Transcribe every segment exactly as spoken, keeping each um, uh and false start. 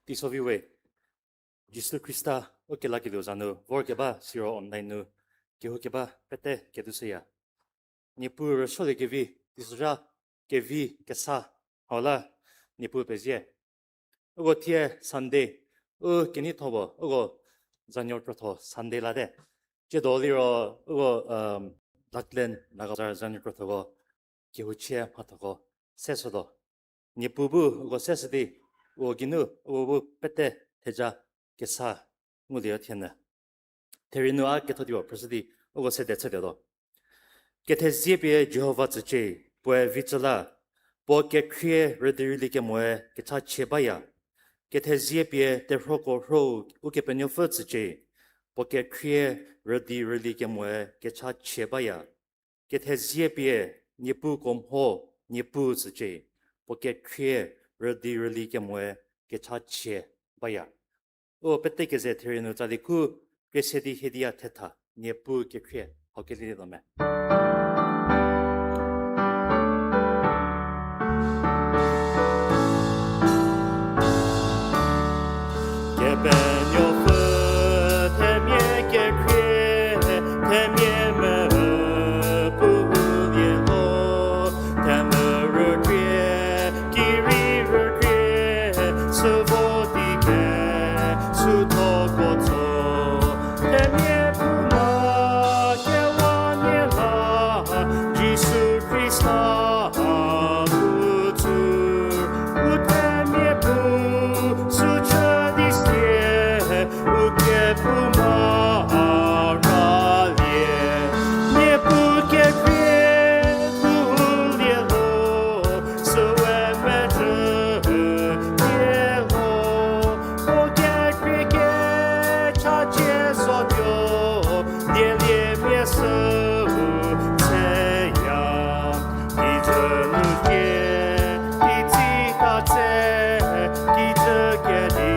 Teisovi we, Jisu Khrista u kelakelieu za nu vorkeba siro online nu kehoukeba pete ketushüya. Niepuu rüsuoliekevi, teisozha kevi kesa hau la Niepuu pezie. Uko thie Sunday, u keneitho puo, uko zanuo krotho Sunday late. Tsiedo liro uko, um, Laklen Nagazar zanuo krothoko, kehouchie mhathoko, se shütuo. Niepuu bu uko se shü di, uko geinu, uko bu pete theja kesa ngulie thienyü. Therie nu a ketho di puo phrüshü di, uko sede chütuotuo. Kethezie pie Jihova tsücie, puoe vi cü la, puo kekhrie rüdi rüli kemoe kechachie baya. Kethezie pie terhuoko rho-u Ukepenuopfü tsücie, puo kekhrie rüdi rüli kemoe kechachie baya. Kethezie pie Niepuuko mho Niepuu tsücie, puo kekhrie rüdi rüli kemoe kechachie baya. U pete keze therie nu tsali khu krie se di hie diya thetha, Niepuu kekhrie, hau kelie di tuo me. Kepenuopfü themia kekhrie, themia mehü pu lie lo, themia rükrie, kirei rükrie, süvo di ke, süthoko tso, themia puma, kewa nie la, Jisu Khrista, u tsur, u themia pu, süchü di sie, u kephouma ralie, Niepuu kekhrie, u lie lo, süwe mezhü lie lo, puo kekhrie kechachie zotuo, dieliemia süu tseya. Kijü nu tie, kitsi ta tse, kijü kedi,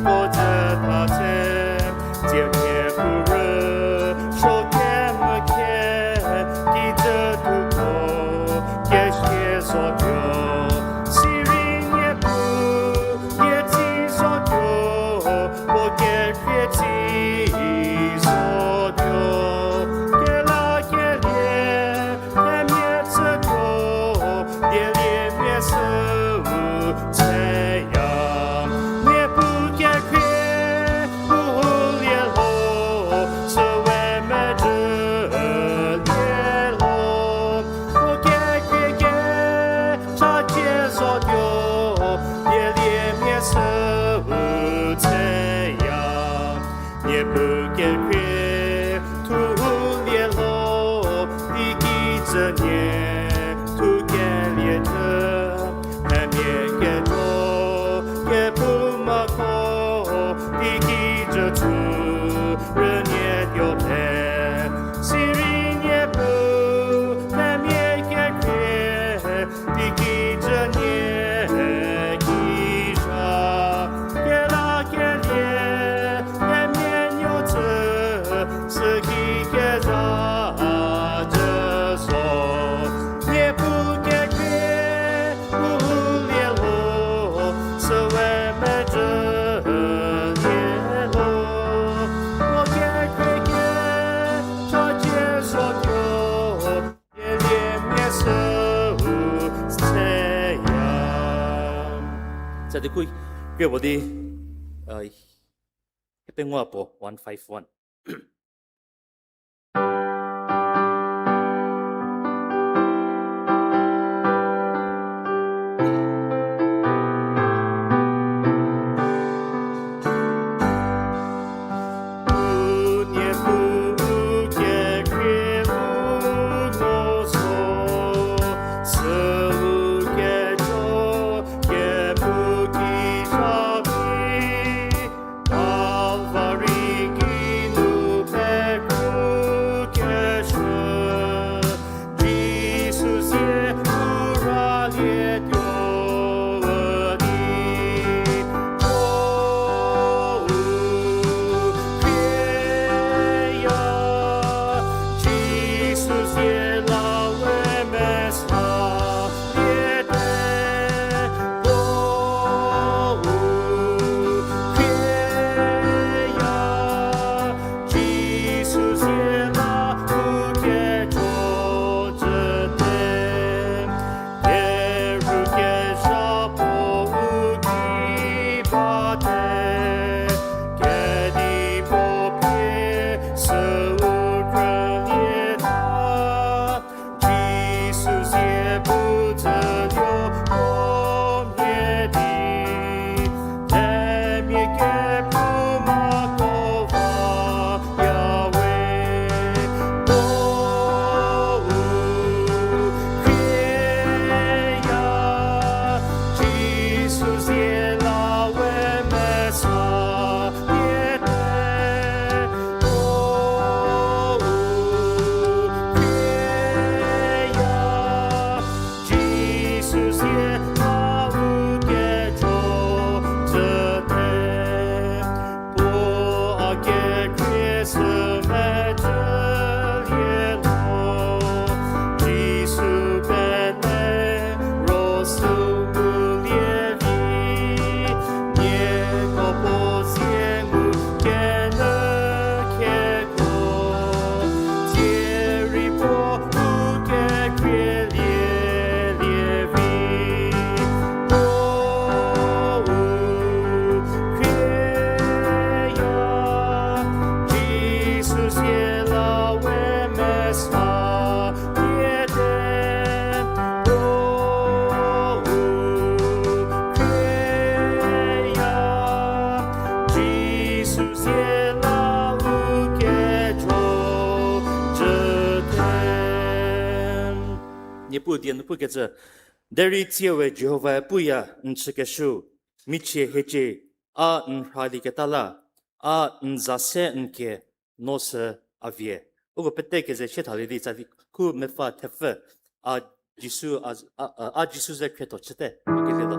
ko jü ta tse, tsie kepurü, suo kemvü kie, kijü tuko, kesie zotuo, sirei Niepuu, dietsi zotuo, puo kekhrie tsi zotuo, kelakelie, themia tsütuo, dieliemia süu tseya. Niepuu kekhrie, u lie lo, süwe mezhü lie lo, puo kekhrie kechachie zotuo, dieliemia süu tseya. Niepuu kekhrie, thu lie lo, di kijü nie, thu kelie jü, themia kejo, kephoumako, di kijü tsu, rünie tuo te, sirei Niepuu, themia kekhrie, di kijü nie, kija, kelakelie, themia nuo tsü, süki kezha jü zo, Niepuu kekhrie, u lie lo, süwe mezhü lie lo, puo kekhrie kechachie zotuo, dieliemia süu tseya. Tsa di khu krie puo di, uh, Kepengou puo one five one. Niepuu die nu pukecü, derei tsiewe Jihovae puya n chükeshüu, michie hiecie, a n rhalieketa la, a n za se n kie, no sü a vie. Uko pete keze sie thalie di tsali khu mepfü thepfü, a Jisu, a, a, a, a Jisu ze khrietho chüte, a kelielo.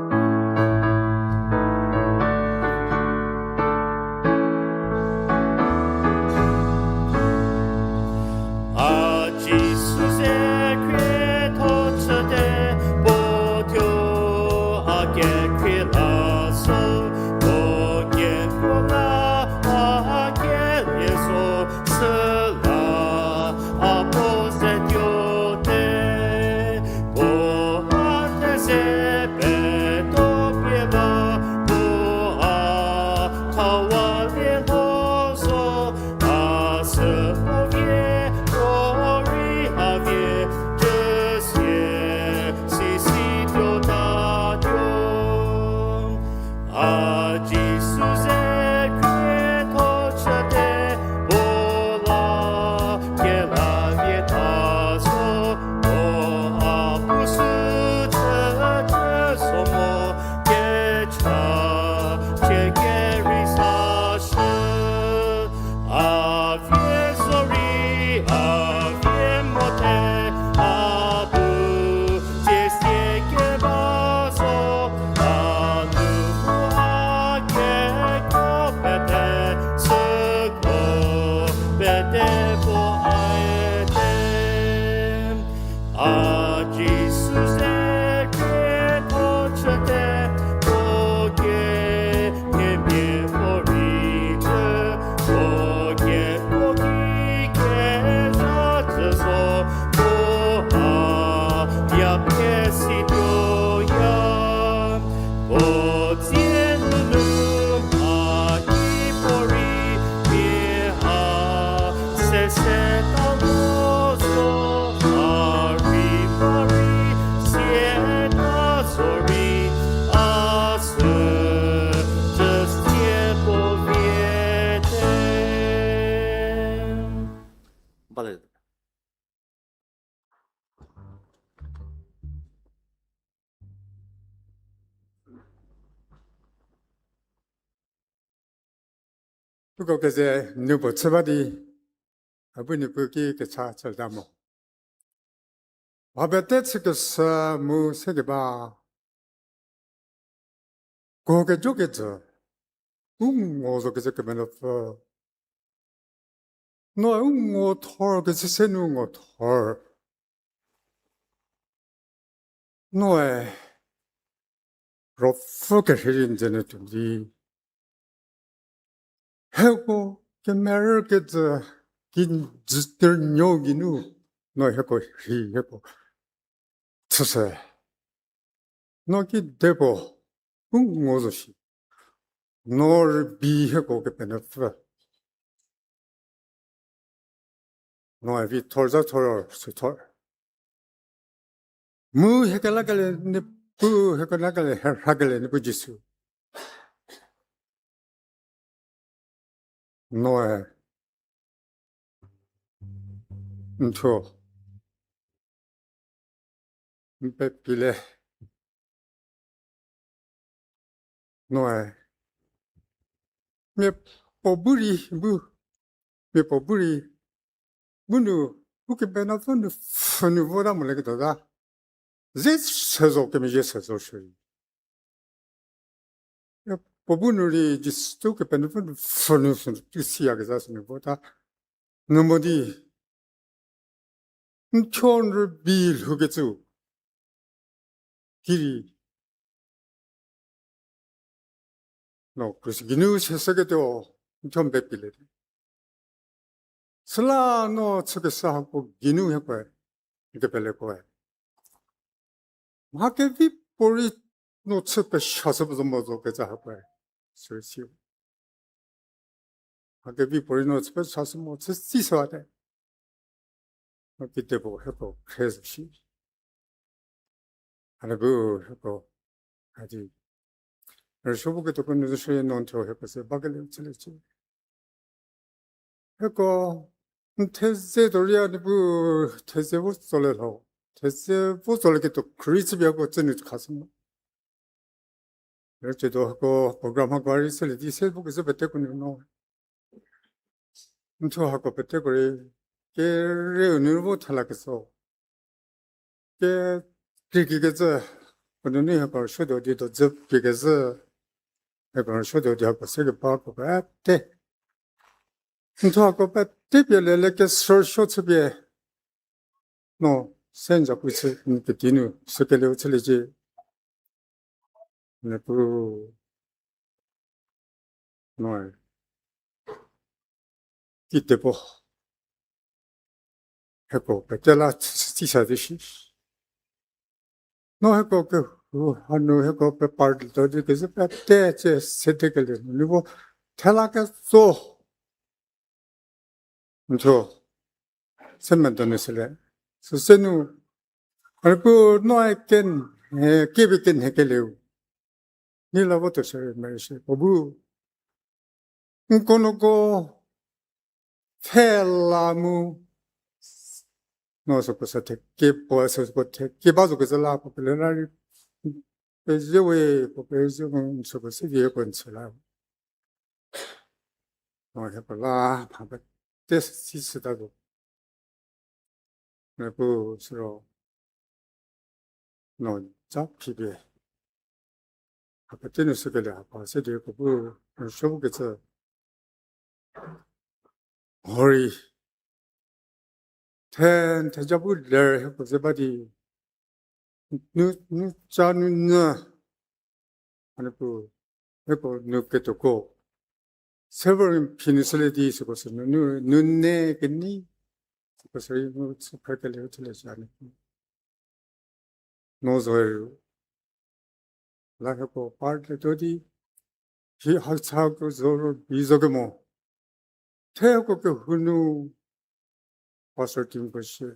A Jisu ze khrietho chüte, puo thuo a kekhrie la so, puo kekuo la a kelie so, süla a puo ze tuote. Puo a theze peto pie ba, puo a thawa lie lho zo, a sü puo vie, puo rei a vie, cüsie sisi tuotatuo. A Jisu ze khrietho chüte, puo la kelavieta zo, puo a puo sü chü chü zo mo, kecha chie kerei sashü. A vie zorei, a vie mote, a bu tsie sie keba zo, a nu bu a kekuo pete, süko pete puo a-e te. A Jisu ze khrietho chüte, puo kemia puo rei chü, puo kekuo ki kezha chü zo, puo a ya pie si tuoya. Puo dzie nunu mha ki puo rei mia ha sese ta lo zo, a rei pa rei sieta zorei, a sü cüsie puo vie te. Bale. Uko keze nu puo chü ba di, a bu Niepuu ki kecha chüta mo. Mha pete chükeshü mu sekeba ko kejokecü, u ngo zo kecü Kepenuopfü. Noe u ngo thor kecü se nu ngo thor. Noe ruopfü kerhei rei n ze nu tuo di. Hieko kemerükecü kijü ternuo geinu, no hieko rhei hieko chüse. No kedipuo u ngo zo shi. No rübei hieko Kepenuopfü. Noe vi thor za thor süthor. Mu hiekelakelie Niepuu, hiekelakelie, hie rhakelie Niepuu Jisu. Noe n thuo n pepile. Noe miapuo bu rei bu, miapuo bu rei bu nu, Ukepenuopfü nu pfhü nu vota moleketa ta. Ze se zo kemezhie se zo shierei, puo bu nu rei Jisu Kepenuopfü nu pfhü nu sünu tu siyakezha sünu vota. Nu mo di n thuo n rübei lhoukecü ki rei no krus geinu seseketuo n thuo n pepile. Süla no chükeshü hako geinu hiekoe n kepelekoe mha kevi puorei no chü pechashü zo mo zo kecü hakoe sürei si. Mha kevi puorei no chü pechashü mo chü si süwate. No kedipuo hieko khre zo shi. A Niepuu hieko, a di rüsuopuo ketuoko nu zo shierei no n thuo hieko se bakelie chüliecie. Hieko n theze tuo rei a Niepuu theze vo tsolie lho. thetse vo tsolie ketuo khri chübiako tsünu khashü mo. Rüchüdo hako program hako rei sülie di se bu kezü peteko nu no. Nthu hako peteko rei kere u nu vo thela keso. Ke kriki kezü, u nunu hako rüsuotuo di do dzü pie kezü, hako rüsuotuo di hako se keba hako pete. Nthu hako pete pie lele kesürsuo chüpie. No, se nza pu chü, n keti nu, sükelieu chüliecie. Niepuu, no, kitepuo. Hako pete la tsisa di shi. No hako kehou hanu hako pe part do di kezü pete tse sede kelie nu. Niepuu thela ketso. Ntho, se medonu süle. Süsenu, a pu noe ken, eh, kebe kenhe keleu. Ni la votuo shierei meri shi. Puo bu, nko noko, thela mu, no süko sa the, ke puo süko the, ke ba süko sa la, puo pele la rei, peze we, puo peze we, süko se vie puo nse la. No hie puo la, pha pete si süta zo. Niepuu siro, no ja phipie. Hapete nu sükelie hako se di ko bu, no sho bu kecü. Hori. Then, theja bu ler hie puo ze ba di. Nu, nu cha nu nyü. A Niepuu, hieko nu ketuoko. Several phinu süle di süko sü nu, nu, nu ne kenei. Süko sü rei mu chü phrü kelie chülie shi a Niepuu. No zo ru. La hieko part le tuo di. Hi ha cha ko zo ro bi zo kemo. Theko kehou nu. Pastor team ko shie.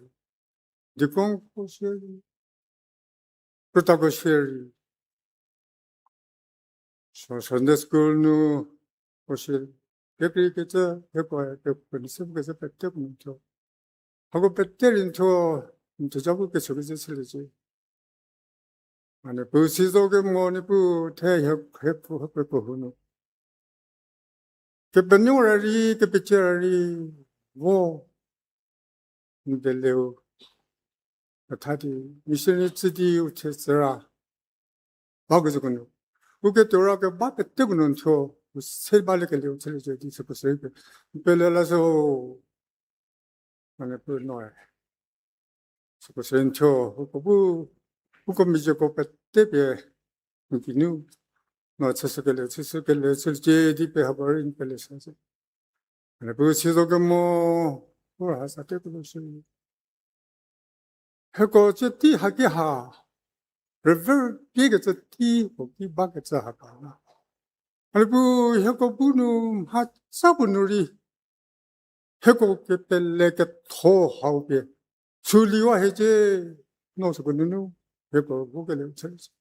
Deacon ko shie. Krütako shierei. So Sunday school nu ko shie. Kekrei kecü, keko, keko, ni se kecü pete ko nu thuo. Hako pete rei thuo, n theja bu keso kecü süliecie. A Niepuu si zo kemo Niepuu the hie, hie pu, hie pu, hie pu hunu. Kepenuo ra rei, kepecie ra rei, vo. N de leu. Kethadi, mission rei tsü di u the tsü ra. Ba kezüko nu. U ketuo ra keba pete ko nu thuo, u se ba le keleu chüliecie di süko sü ke. N pele la so. A Niepuu noe. Süko sü n thuo, uko bu, uko mezhieko pete pie, n kinu, no chüshü kele, chüshü kele, chüliecie di pie hako rei n pele sa se. A Niepuu si zo kemo, u ha sa te ko lo shi. Hieko chü tei haki ha, rüvü pie kecü tei, ko ki ba kecü ha ka na. A Niepuu hieko bu nu mha cha bu nu rei, hieko kepele ketho hau pie, chüliwa hiecie, no süko nunu, hieko bu kele chüliecie.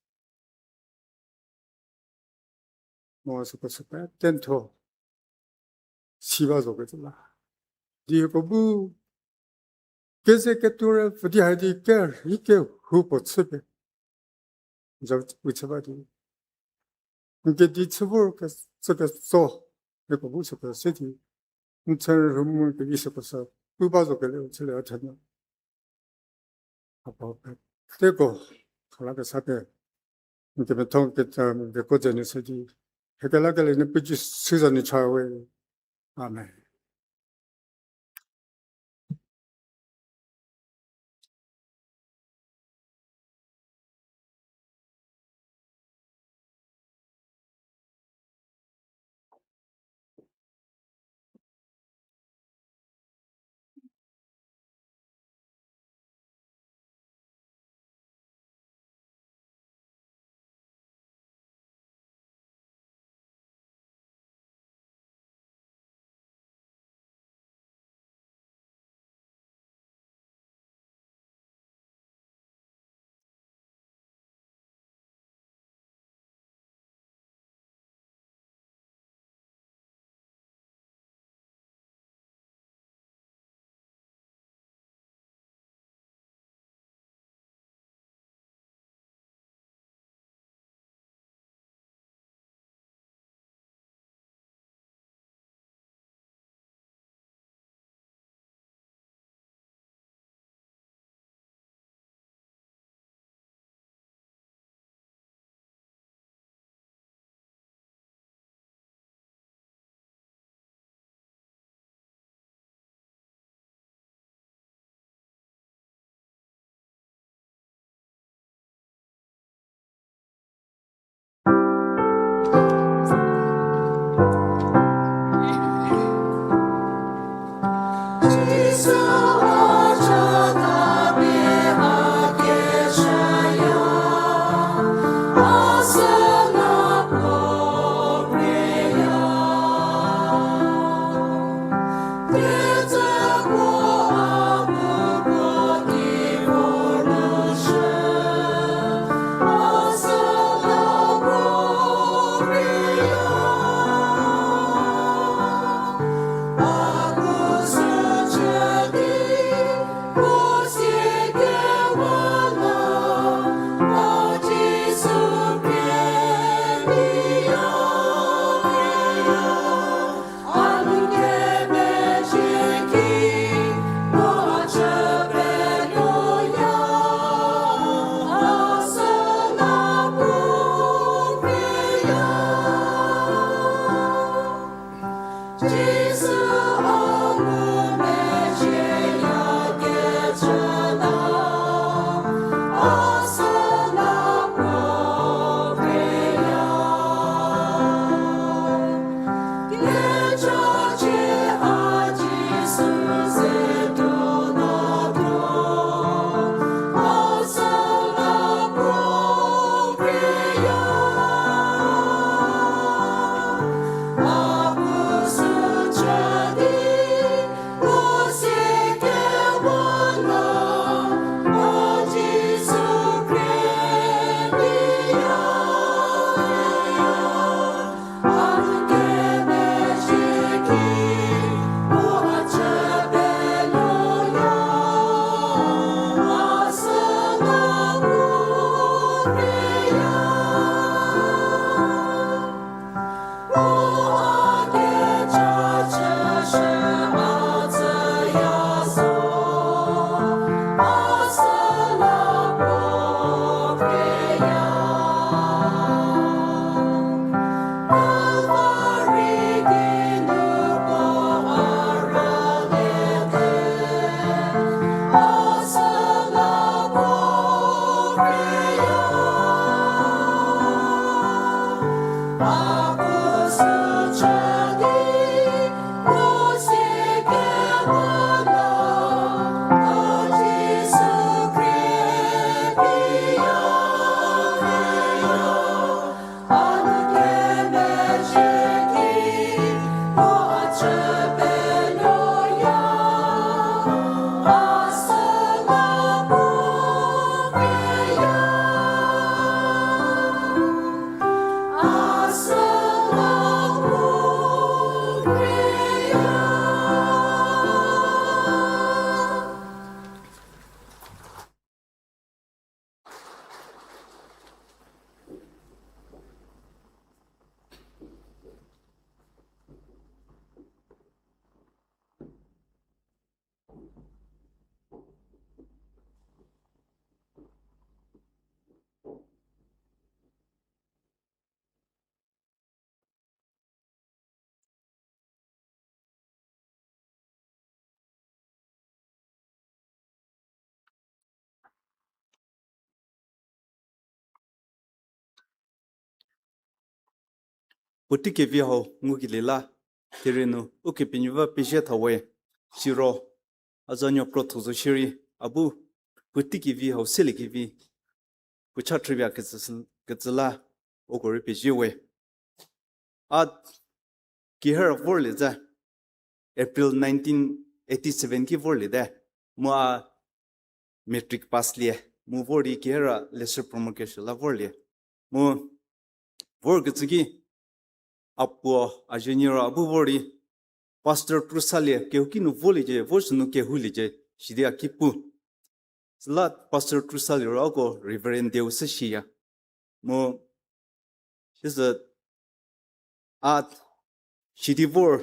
Mo süko sü pete thuo, si ba zo kecü la. Di hieko bu, keze ketuo re, pfü di ha di ke, rei kehou puo chü pie. Za pu chü ba di. N kedi chü vor kecü ketso, hieko bu süko se di. N chü rhu mu kedi süko sü, pu ba zo kele, u chülie a thenu. Apo pete ko, khala kesa pie, n kemethon keta, n keko zenu se di, hekela kele nu puji süza nu cha we. Amen. puotei kevi hau ngukelie la, therie nu Ukepenuopfü pezie thawe, siro, a za nuo krotho zo shierei, a bu puotei kevi hau seliekevi, puo cha thrüpie kecü, kecü la, uko rei pezie we. A kehira vorlie zü, April nineteen eighty seven ki vorlie te, mu a matric pass lie, mu vor di kehira lesser promotion la vorlie. Mu vorkecü ki, a puo, a junior a bu vor di, Pastor Trusalie kehouki nu voliecie, vo sünu kehouliecie, sidi a ki pu. Süla Pastor Trusalie ro uko Reverend Deu sü shiya. Mu, sisü a sidi vor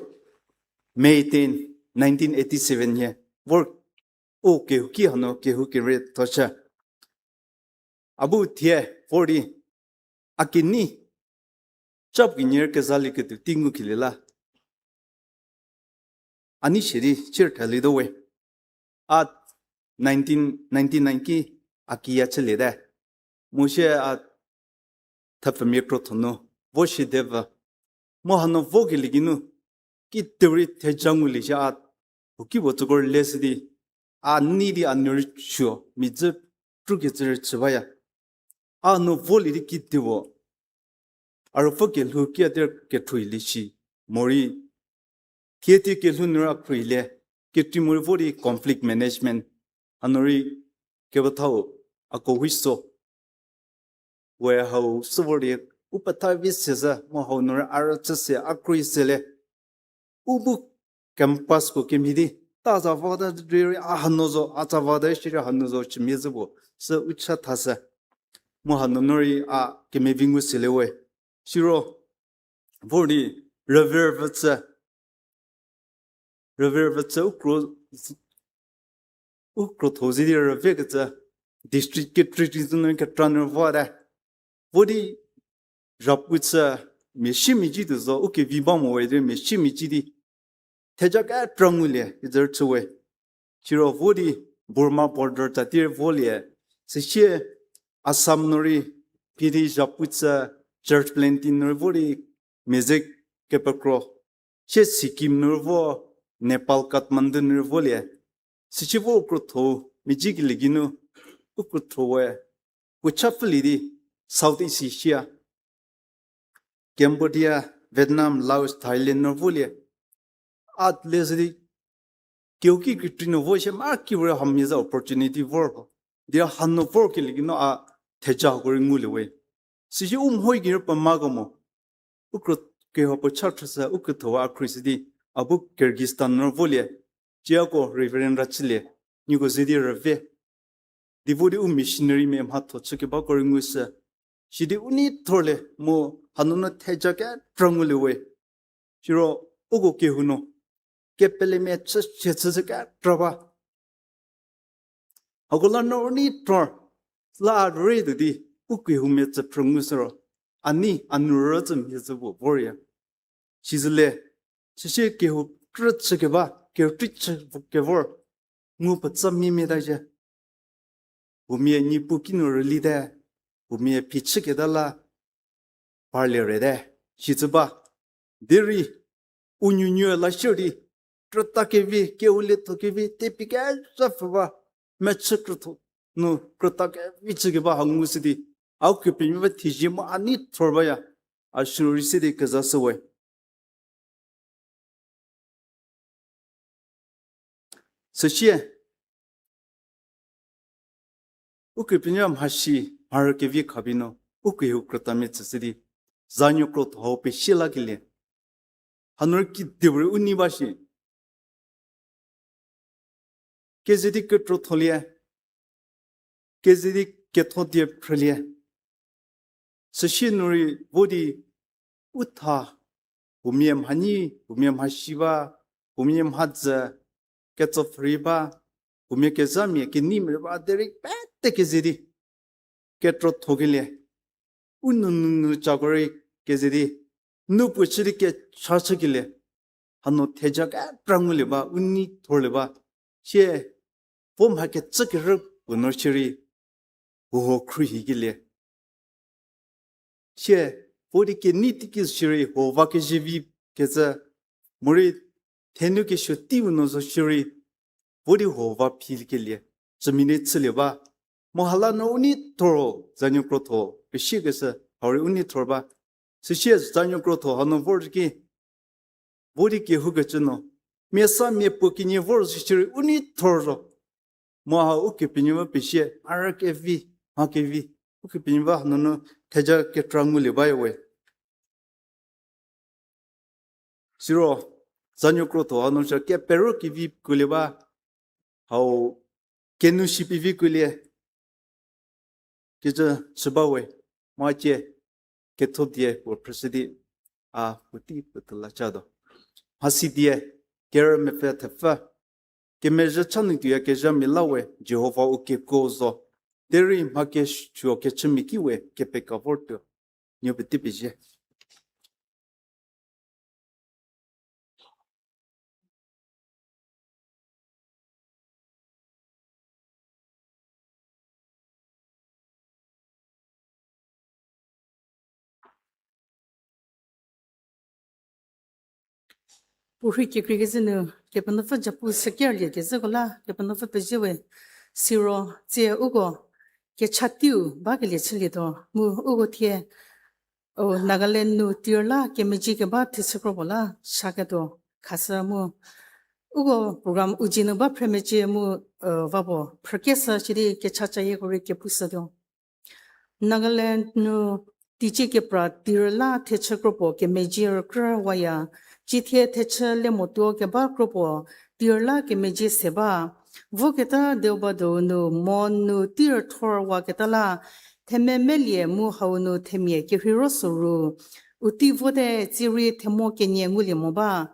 May ten, nineteen eighty seven hie, vor u kehouki hanu kehou kere thoshü. A bu thie vor di, a kenei, chap kinyi rei kezalieketuo tei ngukelie la, a nei shie di chir thalituo we. A nineteen ninety nine ki a kiya chülie te. Mu sie a thepfumia krotho nu vo shie devü. Mu hanu vokelie geinu, kituorei theja ngulie shie a puo kipuo tsüko rei le sü di, a nei di a nuo rei suo, mia dzü prukecü rei chü baya. A nu volie di kituo, a ruopfü kelhou ki a ter kethruoilie shi, morei thie thie kelhou nu rei a khruohilie, kekreimorei vo di conflict management, hanu rei kepethau, a kohouso we hau sü vor di, u petha vi se zhü, mu hau nu rei a rüchü se, a khruohi selie. U bu campus ko kemhie di, ta za vata rei a hanu zo, a za vata shierei hanu zo chümhie zhü puo, sü u cha tha sü. Mu hanu nu rei a kemevi ngu selie we. Siro, vor di, rüve rüvütsü, rüve rüvütsü u kro, u krotho ze di rüvekecü, district kekreikrei zü nu kekra nu vo te. Vo di, zhapu chü, mia siemia ci tuo zo, u kevi ba mo we di mia siemia ci di, theja kekra ngulie kezü chü we. Siro vo di Burma border tsa ti rei volie, süsie Assam nu rei, phi di zhapu chü, church planting nu rei vo di, mia ze kepekro, sie Sikkim nu rei vo, Nepal Kathmandu nu rei volie, süsie vo u krotho, mia cikelie geinu, u krotho we, puo cha pfülie di, South East Asia, Cambodia, Vietnam, Laos, Thailand nu volie. A le zhü di, kehouki kekreikreinu vo shie ma ki vor hamia za opportunity vor ho. Di hanu vorkelie geinu a thejako rei ngulie we. Süsie u mhoki rei pemako mo. U kro kehou puo cha thrüshü, u krotho a khruohi sü di, a bu Kyrgyzstan nu volie. Ciako Reverend Rachülie, nieko ze di rüve. Di vo di u missionary mia mhatho chükebako rei ngushü. Sidi u nei thorlie mu hanunu theja kekra ngulie we. Siro uko kehou nu kepelemia chü chü chü kekra ba. Hako la no u nei thor la a rei tuo di u kehoumia tsüphrü ngushü ro, a nei a nu rütsü mhie zhü puo vorya. Sizüle, süsie kehou krü chükeba, kehou krü chü kevor, ngu petsa mimie ta zhie. Huomia Niepuu kinu rüli te, huomia phichüketa la parlie rei te, sicü ba. Derei, u nuonuo la sier di, krüta kevi, kehou lietho kevi, tepi kezha pfü ba, mechü krütho nu krüta kevi chükeba ha ngushü di, a ukepenuopfü thezie mu a nei thor baya, a sürei se di kezashü we. Süsie, ukepenuopfü mhasi, mharü kevi khapie nu, u kehou krütamia tsüshü di, zanuo krotho hau pesie lakelie. Hanu rei kedipuorei u nei ba shi. Keze di kekrotholie, keze di ketho die phrülie. Süsie nu rei vo di u tha, huomia mhanyi, huomia mhasi ba, huomia mhadzü, ketsopfhürei ba, huomia kezhamia keneimia rei ba, derei pete keze di kekrothokelie. U nunu nu cako rei keze di, nu puo chü di kecha chükelie. Hanu theja kekra ngulie ba, u nei thorlie ba. Sie, vo mha kecü kerü puo nu shierei, huho khruohikelie. Sie, Vo di kenei teiki shierei huo va kezie vi kecü, morei thenu kesuo teiu nu zo shierei, vo di huo va phi kelie, chümia ne chülie ba. Mu hala nu u nei thor, zanuo krotho, pesie keshü, hau rei u nei thor ba. Süsie zanuo krotho hanu vor ki, vo di kehoukecü nu, mia sa mia puo kenie vor zo shierei u nei thor zo. Mu ha Ukepenuopfü pesie, a rei kevi, mha kevi, Ukepenuopfü nunu theja kekra ngulie ba we. Siro, zanuo krotho hanu sha kepero kevi kuolie ba, hau kenu shi pevi kuolie, kecü chü ba we, mu a cie, ketho die puo phrüshü di, a puotei puo thela chatuo. Mhasi die, kerü mepfü thepfü, kemezhie cha nu tuoyakezhamia la we, Jihova u kekuo zo, derei mha kesuo kechümia ki we kepeka vortuo, nuo pete pezie. Puorhi kekreikecü nu, Kepenuopfü japu sükerlie kezhüko la, Kepenuopfü pezie we, siro tsie uko kecha teiu bakelie chülietuo, mu uko thie, o, Nagaland nu tir la kemezhie keba thechü kropuo la, saketuo, khashü mu. Uko program u dzie nu ba phre mecie mu, e, va puo, phrükeshü sidi kecha cayieko rei kepushütuo. Nagaland nu teicie kepra tir la thechü kropuo kemezhie rükrüwaya, cithie thechü le motuo keba kropuo tir la kemezhie se ba. Voketa Deobado nu Mon nu tei rüthorwaketa la, themia melie mu hau nu themia kerheiro soru, u tei vote tsierei themo kenie ngulie mo ba.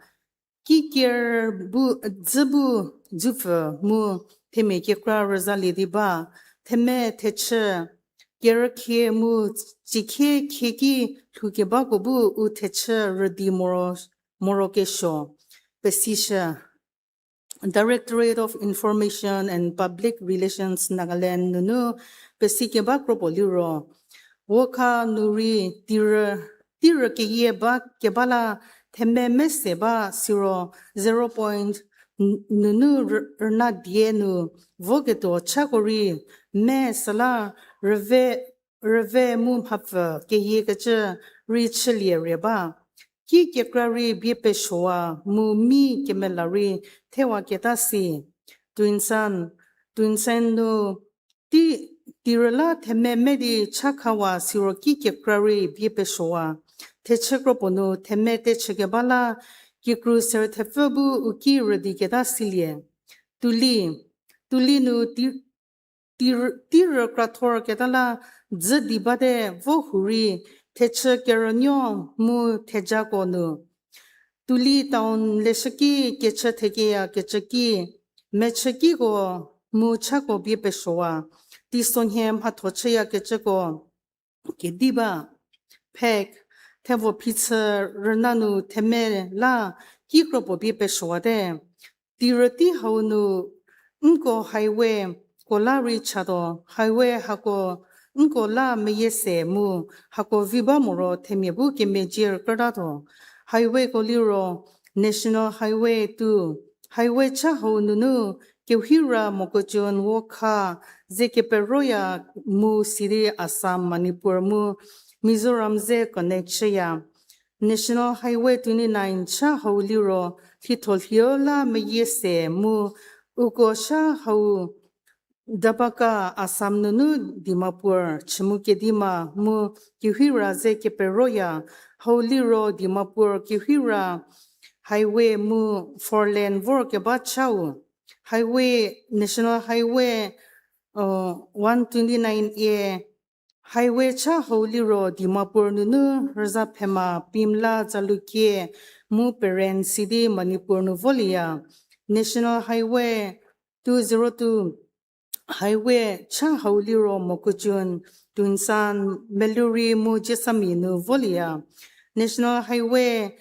Ki ker bu, dzü bu, dzüpfü mu themia kekra rüzalie di ba, themia thechü, kerükhie mu tsikhie khieki lhoukebako bu u thechü rüdi moro, morokesuo, pesishü. Directorate of Information and Public Relations Nagaland nunu pesi keba kropuo liro, Wokha nu rei tirü, tirü keyie ba keba la themia mese ba siro zero point n-, nunu r-, rüna die nu voketuo chako rei me süla rüve, rüve mu mhapfü keyiekecü rei chülie re ba. Ki kekra rei bie pesuowa mu mi kemela rei thewaketa si. Tuensang, Tuensang nu tei, tirü la themia me di cha khawa siro ki kekra rei bie pesuowa. Thechü kropuo nu themia techü keba la kikru ser thepfü bu u ki rüdiketa silie. Tuli, Tuli nu tei, tei, tei rükra thorketa la dzü di bate vo hurei thechü kerünuo mu thejako nu. Tuli town leshüki kechü thekeyakecü ki, mechükiko mu chako bie pesuowa, teisonhie mhatho chüyakecüko kedi ba, phek, thevo phichü rüna nu themia la ki kropuo bie pesuowate. Tirütei hau nu nko highway ko la rei chatuo, highway hako nko la meyie se mu hako vi ba moro themia bu kemezhie rükrütatuo. Highwayko liro National Highway two, highway cha hau nunu Kewhira Mokokchung Wokha ze keperoya mu sidi Assam, Manipur mu Mizoram ze connect chüya. National Highway twenty-nine cha hau liro lhitholhio la meyie se mu uko cha hau Dabaka, Assam nunu Dimapur, Chümoukedima mu Kewhira ze keperoya, hau liro Dimapur Kewhira highway mu four lane vorkeba chau. Highway, National Highway, uh, one twenty-nine A, highway cha hau liro Dimapur nunu rüza phema Pimla, Jalukie mu Peren sidi Manipur nu volieya. National Highway two zero two, highway cha hau liro Mokokchung, Tuensang, Meluri mu Jessami nu volieya. National Highway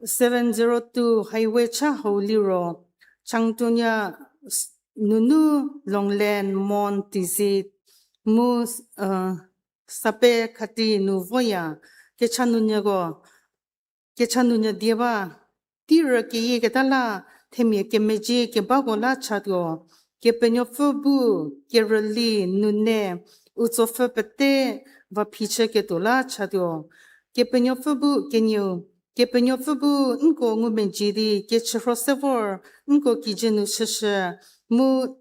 seven zero two, highway cha hau liro Changtunya s-, nunu Longlen, Mon, Tizit mu, uh, Sape Khati nu voya. kecha nunyüko, kecha nunyü die ba, tei rü keyieketa la, themia kemezhie kebako la chatuo, Kepenuopfü bu, kerüli, nune, u tsopfü pete, va phichüketuo la chatuo. Kepenuopfü bu kenieu, Kepenuopfü bu nko ngumezhie di kechürho se vor, nko kijü nu shüshü, mu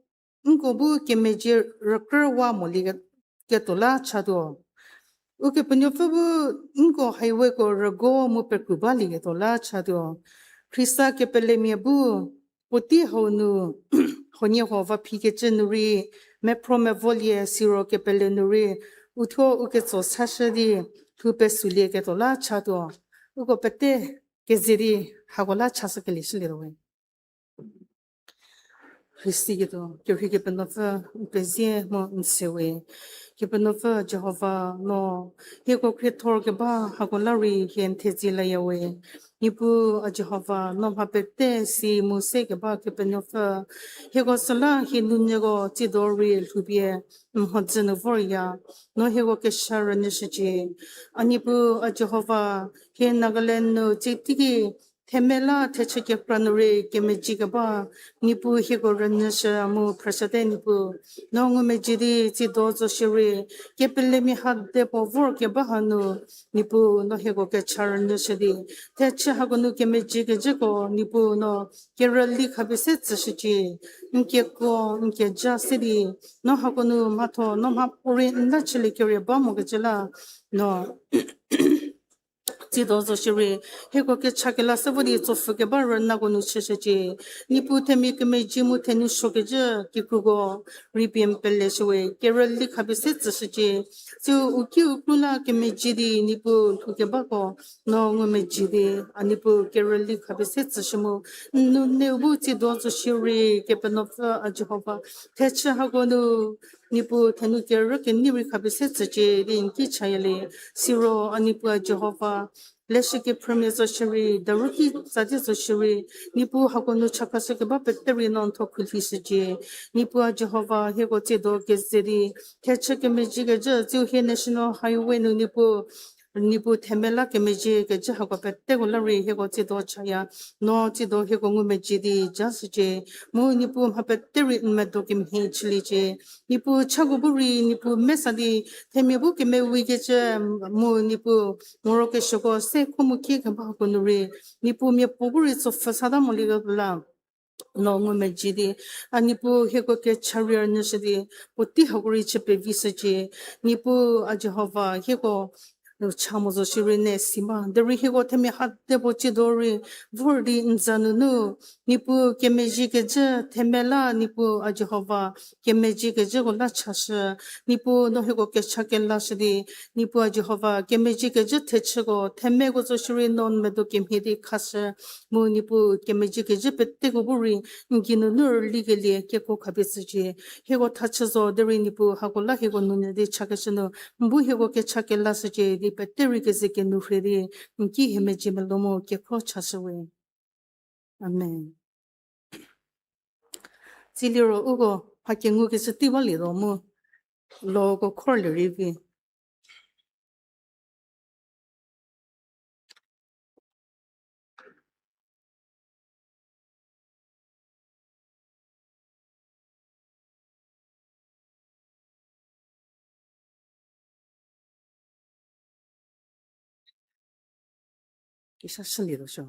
nko bu kemezhie rükrüwa molieketuo la chatuo. Ukepenuopfü bu nko highwayko rügo mu pekru balieketuo la chatuo. Khrista kepelemia bu puotei hau nu, huoniehuo va phikecü nu rei, mephro mevolie siro kepele nu rei, uthuo u ketso sashü di, lhou pesulieketuo la chatuo. Uko pete keze di hako la chashükelie shülietuo we. Rhei siketuo, kerhei Kepenuopfü, n pezie mu n se we. Kepenuopfü Jihova, no hieko khriethor keba hako la rei hie n thedze laya we. Niepuu a Jihova, no mha pete si mu se keba Kepenuopfü, hieko süla hie nunyüko tsiedo rei lhoupie n mhodzü nu vorya, no hieko kesha rünyüshücie. A Niepuu a Jihova, hie Nagaland nu tsie teiki themia la thechü kekra nu rei kemezhie keba, Niepuu hieko rünyüshü mu phrüshüte Niepuu. No ngumezhie di tsiedo zo shierei, kepelemia ha de puo vor keba hanu, Niepuu no hieko kecha rünyüshü di, thechü hako nu kemezhie kejüko Niepuu no kerüli khapie se tsüshücie, n keko, n keja se di, no hako nu mhatho, no mhapuorei n la chülie kerie ba mokecü la, no tsiedo zo shierei, hieko kecha kela se vo di tsopfü keba rünako nu chüshücie. Niepuu themia kemezhie mu thenu suokecü kikruko rei pie n peleshü we, kerüli khapie se tsüshücie. Tsiu u ki u kru la kemezhie di Niepuu lhou kebako, no ngumezhie di, a Niepuu kerüli khapie se tsüshü mu, n nuneu bu tsiedo zo shierei Kepenuopfü a Jihova, thechü hako nu, Niepuu thenu kerü kenei rei khapie se tsücie di n ki chaya le, siro a Niepuu a Jihova, leshü kephrümia zo shierei, daru ki tsa di zo shierei, Niepuu hako nu chakhashü keba pete rei no n thuo khulhishücie. Niepuu a Jihova hieko tsiedo keze di, thechü kemezhie kejü, tsiu hie National Highway nu Niepuu, Niepuu themia la kemezhie kejü hako peteko la rei hieko tsiedo chaya, no tsiedo hieko ngumezhie di ja shücie, mu Niepuu mha pete rei n medo kemhie chüliecie. Niepuu chako bu rei Niepuu mesa di, themia bu kemewi kecü, mu Niepuu morokesuoko se kho mu kie keba hako nu rei, Niepuu miapuo bu rei tsopfü sata molieketuo la, no ngumezhie di, a Niepuu hieko kecha rei rünyüshü di, puotei hako rei chü pevishücie, Niepuu a Jihova hieko cha mo zo shierei ne si ma, derei hieko themia ha de puo tsiedo rei vor di n za nunu, Niepuu kemezhie kejü themia la Niepuu a Jihova, kemezhie kejüko la chashü, Niepuu no hieko kecha kelashü di, Niepuu a Jihova, kemezhie kejü thechüko themiako zo shierei no n medo kemhie di khashü, mu Niepuu kemezhie kejü peteko bu rei n geinunu rülikelie keko khapie tsücie. Hieko thachü zo derei Niepuu hako la hieko nunyü di chakeshü nu, n bu hieko kecha kelashücie di pete rei keze kenu rhie di, n ki hie mezhie melou mu kekhro chashü we. Amen. Tsiliro uko mha kengukecü tei balietuo mu, loko khorlie rei vi. Kesa shülietuo sho.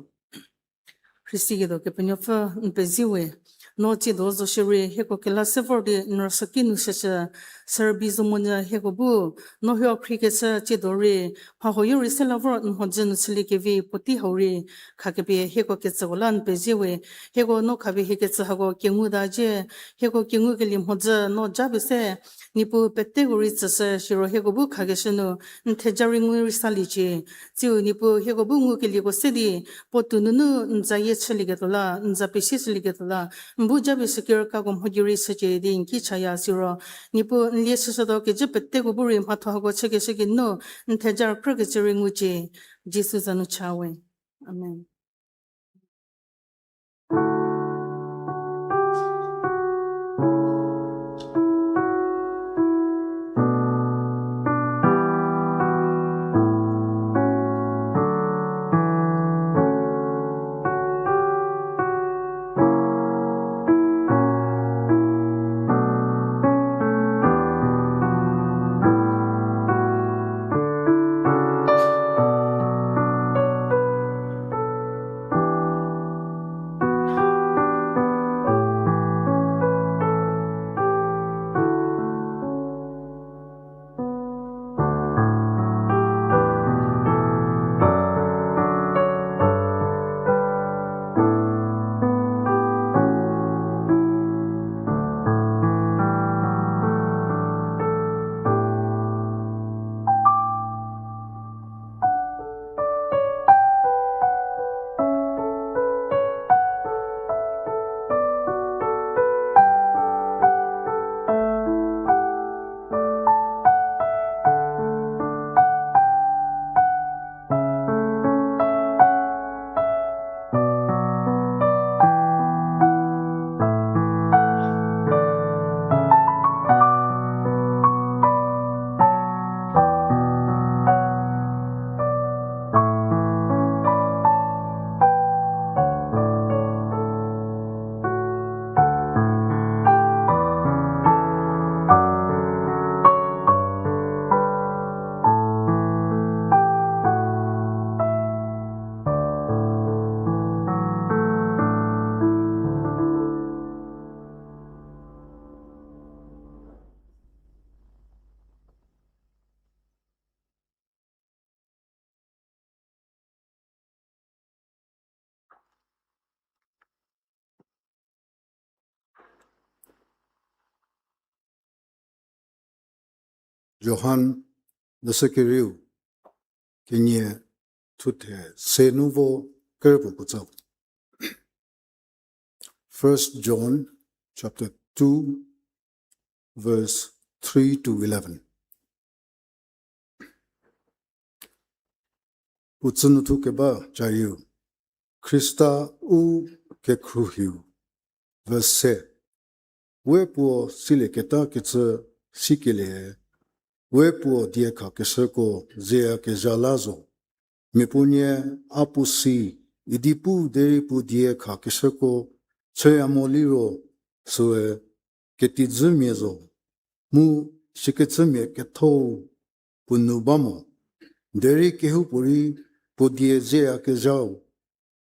Rhei siketuo Kepenuopfü n pezie we, no tsiedo zo shierei hieko kela se vor di n rüsuoki nu shüshü, sürübei zo monyü hieko bu, no hieko khriekeshü tsiedo rei, mha huoyo rei se la vor n mhodzü nu chüliekevi puotei hau rei, khakepie hieko ketsüko la n pezie we, hieko no khapie hie ketsü hako kenguta cie, hieko kengukelie mhodzü no japie se, Niepuu peteko rei tsüshü siro hieko bu khakeshü nu, n theja rei ngu rei saliecie. Tsiu Niepuu hieko bu ngukelieko se di, puotou nunu n zayie chülieketuo la, n za pesie shülieketuo la, n bu japie shükerkako mhodzü rei shücie di n ki chaya siro, Niepuu n lie shüshütuo kecü peteko bu rei mhatho hako chükeshü geinu, n theja rükrükecü rei ngucie. Jisu za nu cha we. Amen. Johan leshü kerieu kenie thuthe se nu vo kerüpuo puo tsau. First John chapter two, verse three to eleven. Puo tsü nu thu keba cayeu, Khrista u kekhruohiu, verse se. We puo silieketa kecü sikelie, we puo diekhakeshüko zeyakezha la zo. Mia puonie a puo si, idi pu derei puo diekhakeshüko chüya mo liro, süe ketijümia zo, mu shikecümia kethou puo nu ba mo. Derei kehoupuorei puo die zeyakezhau,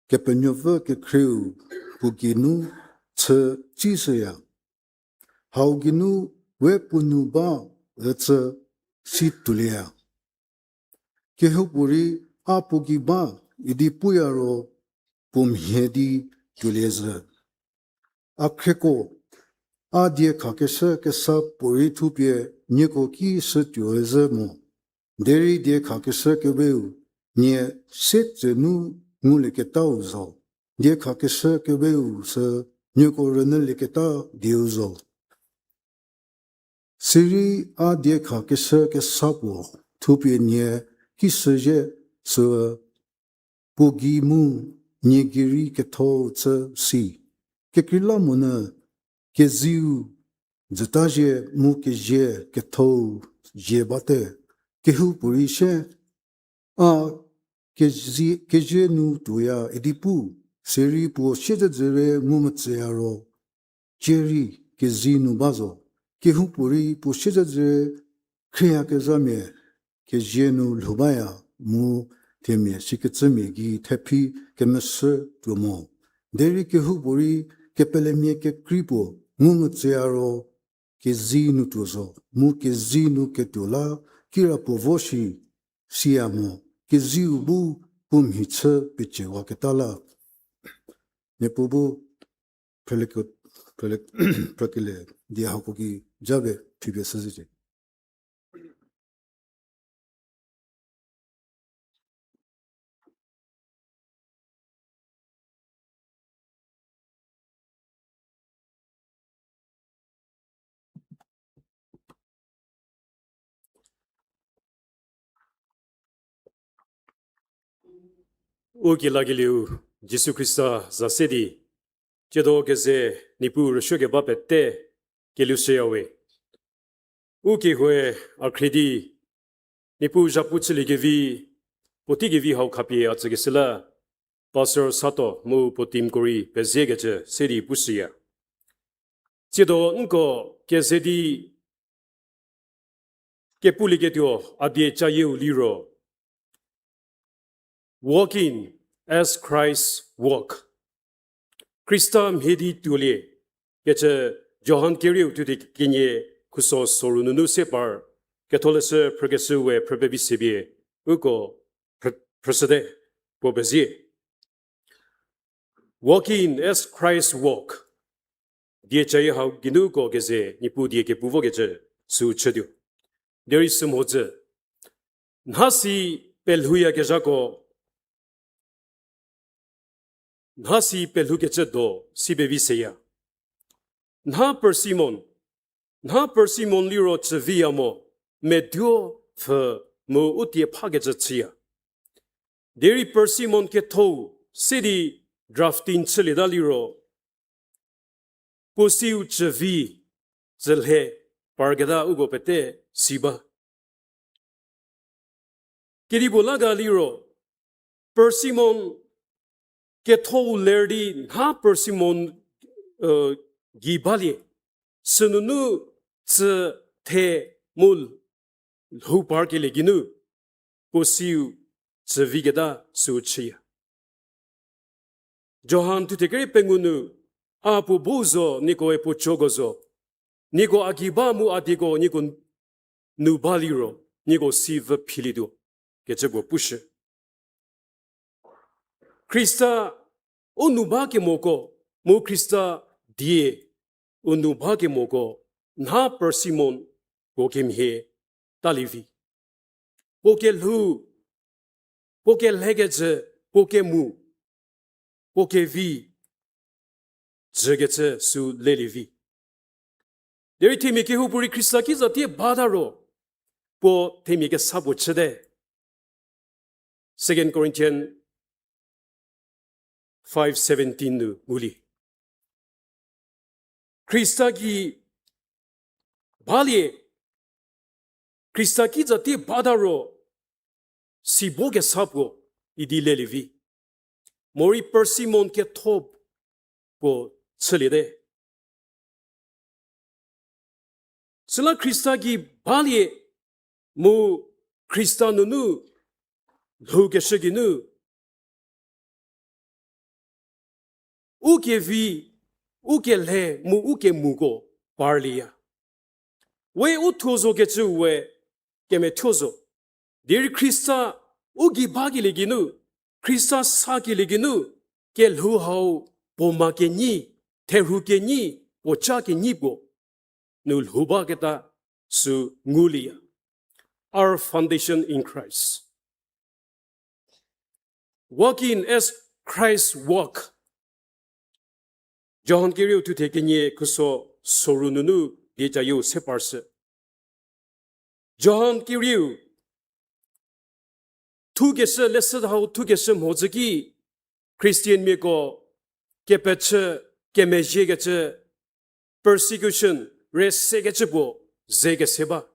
Kepenuopfü kekhrieu puo geinu chü tsishüya. Hau geinu we puo nu ba ücü si tuolieya. Kehoupuorei a puo gei ba idi puya ro puo mhie di tuolie zhü. A khrieko, a diekhakeshü kesa puorei thupie nieko ki shütuo zhü mo. Derei diekhakeshü keweu nie sietsenu ngulieketau zo. Diekhakeshü keweu sü nieko rünyülieketa dieu zo. Sirei a diekhakeshü kesa puo thupie nie ki shüzhie sü puo gei mu nie gei rei ketho chü si. Kekreilamonyü keziu jütazhie mu kezie kethou zie bate. Kehoupuorei sie a kezie, kezie nu tuoya idi pu, sirei puo siezedzürie ngumvütsüya ro, cie rei kezie nu ba zo. Kehoupuorei puo siezedzürie khrieyakezhamia kezie nu lhou baya mu themia sikecümia gei thephi kemeshü tuo mo. Derei kehoupuorei kepelemia kekrei puo ngumvütsüya ro, kezie nu tuo zo, mu kezie nu ketuo la kirapuo vo shi siya mo, kezieu bu puo mhi chü peciewaketa la. Niepuu bu phrüleko-, phrüle-, phrükele die hako gei japie phipie shüzhücie. U kelakelieu Jisu Khrista za se di, tsiedo keze Niepuu rüsuokeba pete kelushüyawe. U kehoue a khrie di, Niepuu zhapu chüliekevi, puotei kevi hau khapie a tsükeshü la, Pastor Sato mu puo teamko rei peziekecü se di pushüya. Tsiedo nko keze di kepulieketuo a die cayieu liro, Walk in as Christ walk. Khrista mhie di tuolie, kecü Johan kerieu thuthe kenie khuso soru nunu se par, Ketholeshü phrükeshü we phrü pevi se pie, uko phrü-, phrüshüte, puo pezie. Walk in as Christ walk. Die cayi hau geinu ko keze Niepuu die kepu vokecü süu chütuo. Derei sümhodzü, nha si pelhouyakezhako, nha si pelhoukecü do si pevi seya. Nha persimmon, nha persimmon liro chüviya mo, meduo pfhü mu u tie phakecü chüya. Derei persimmon kethou se di grafting chülieta liro, puo siu chüvi, chülhe, parketa uko pete si ba. Kedipuo la ga liro, persimmon kethou ler di nha persimmon, gei balie, sünunu tsü the mu lhou parkelie geinu, puo siu chüviketa süu chüya. Johan thuthe kerei pengou nu, a puo bu zo, nieko e puo coko zo, nieko a gei ba mu a dieko nieko nu ba liro, nieko si vü philietuo, kecü puo pushü. Khrista u nu ba kemoko, mu Khrista die u nu ba kemoko, nha persimmon ko kemhie, talie vi. Puo kelhou, puo kelhekecü, puo kemu, puo kevi, jükecü sü lelie vi. Derei themia kehoupuorei Khrista ki zatie bata ro, puo themia kesa puo chüte. Second Corinthians five seventeen nu ngulie. Khrista gei balie, Khrista ki zatie bata ro, si bo kesa puo idi lelie vi. Morei persimmon ketho puo chüliete. Süla Khrista gei balie mu Khrista nunu lhoukeshü geinu, u kevi, u kelhe mu u kemuko parlieya. We u thuo zokecü we kemethuo zo. Derei Khrista u gei bakelie geinu, Khrista sakelie geinu, kelhou hau puo ma kenyi, therhu kenyi, puo ca kenyi puo nu lhou baketa sü ngulieya. Our foundation in Christ. Walk in as Christ walk. Johan kerieu thuthe kenie khuso soru nunu diecayieu se parshü. Johan kerieu thukeshü, leshü hau thukeshü mhodzü ki Christianmiako kepechü, kemezhiekecü, persecution, rüsekecü puo ze kese ba.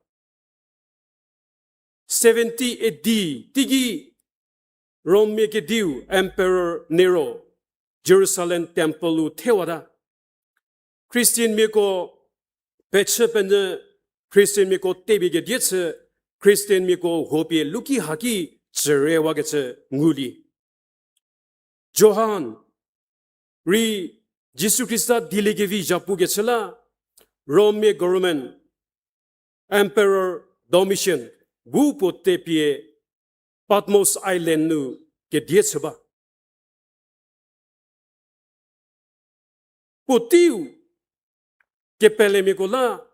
Seventy A D teiki Rommia kediu Emperor Nero Jerusalem temple-u thewata. Christianmiako pechü penyü, Christianmiako tepie kedie chü, Christianmiako huopie luki haki tsürewakecü ngulie. Johan rei Jisu Khrista dieliekevi zhapukecü la, Rommia government, Emperor Domitian bu puo tepie Patmos Island nu kedie chü ba. Puoteiu kepelemiako la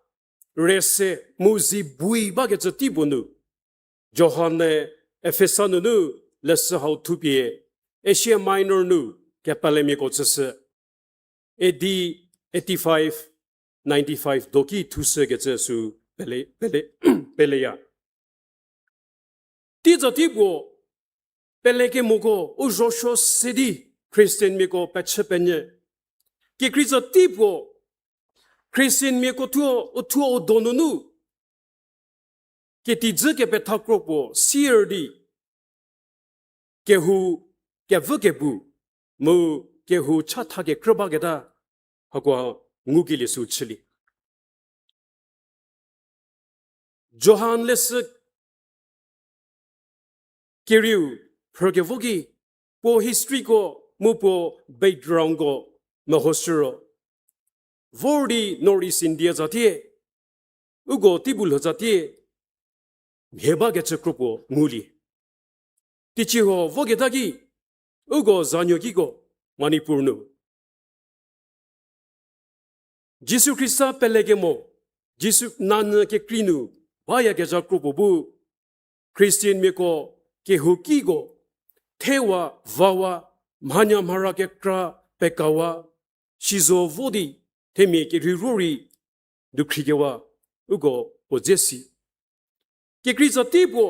rüse mu zi bui bakecü tei puo nu, Johan-e Efesa nunu leshü hau thupie Asia Minor nu kepelemiako tsüshü. A D eighty-five, ninety-five doki thushükecü sü pele, pele, peleya. Tei za tei puo, pelekemoko u zho suo se di Christianmiako pechü penyü. Kekrei za tei puo, Christianmiako thuo, u thuo u donunu ketijü kepethakro puo sier di kehou kevü kebu mu kehou chatha kekrü baketa hako ngukelie sü chülie. Johan leshü kerieu phrükevo ki puo historyko mu puo backgroundko mehoshü ro, vor di North East India zatie, uko tei bu lhou zatie mhie bakecü kro puo ngulie. Teicie huo voketa ki, uko zanuo kiko Manipur nu Jisu Khrista pelekemo, Jisu nanyü kekrei nu bayakezha kro puo bu, Christianmiako kehoukiko thewa, vawa, mhanya mhara kekra pekawa, sizo vo di themia kerheiro rei dukhrikewa, uko puo dze si. Kekrei za tei puo,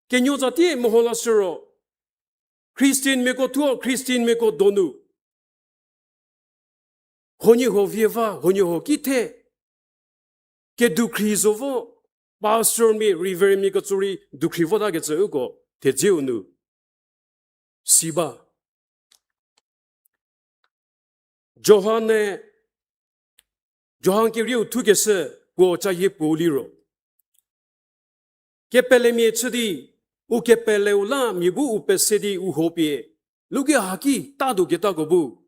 kenuo za tei meho lashü ro, Christianmiako thuo, Christianmiako donu huoniehuo vie va, huoniehuo ki the, kedukhri zo vo, pastormia, reverendmia ketso rei dukhri votakecü uko thedzeu nu si ba. Johan-e, Johan kerieu thukeshü puo cayie puo liro, kepelemia chü di, u kepeleu la mia bu u pese di u huopie luki haki tadu ketako bu,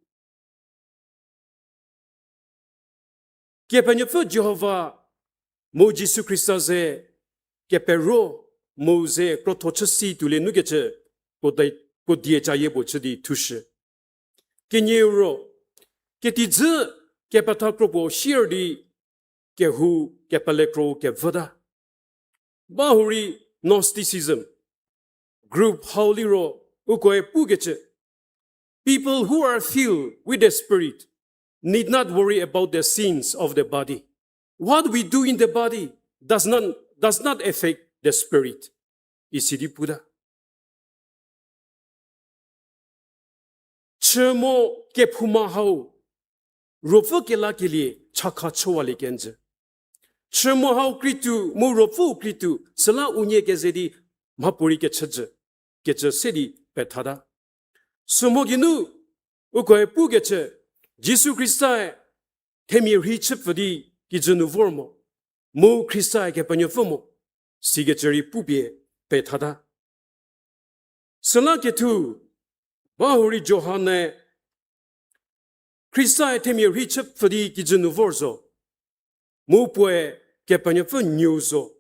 Kepenuopfü Jihova mu Jisu Khrista ze kepero mu ze krotho chü si tuolie nukecü puo die, puo die cayie puo chü di thushü. Kenieu ro, ketijü kepetha kro puo sier di kehou kepele kro kevüta. Ba hurei Gnosticism group hau liro ukoe pukecü, people who are filled with the Spirit need not worry about the sins of the body. What we do in the body does not, does not affect the spirit. Isi di puta. Chü mo kephouma hau, ruopfü kelakelie chakha chüwalie kenjü. Chü mo hau krituo, mu ruopfüu krituo, süla unie keze di mhapuorei kechüjü, kecü se di pethata. Sü mo geinu, ukoe pukecü, Jisu Khristae themia rhei chüpfü di kijü nu vor mo, mu Khristae Kepenuopfü mo, sikecü rei pupie pethata. Süla kethu, ba hurei Johan-e Khristae themia rhei chüpfü di kijü nu vor zo, mu puoe Kepenuopfü nuou zo.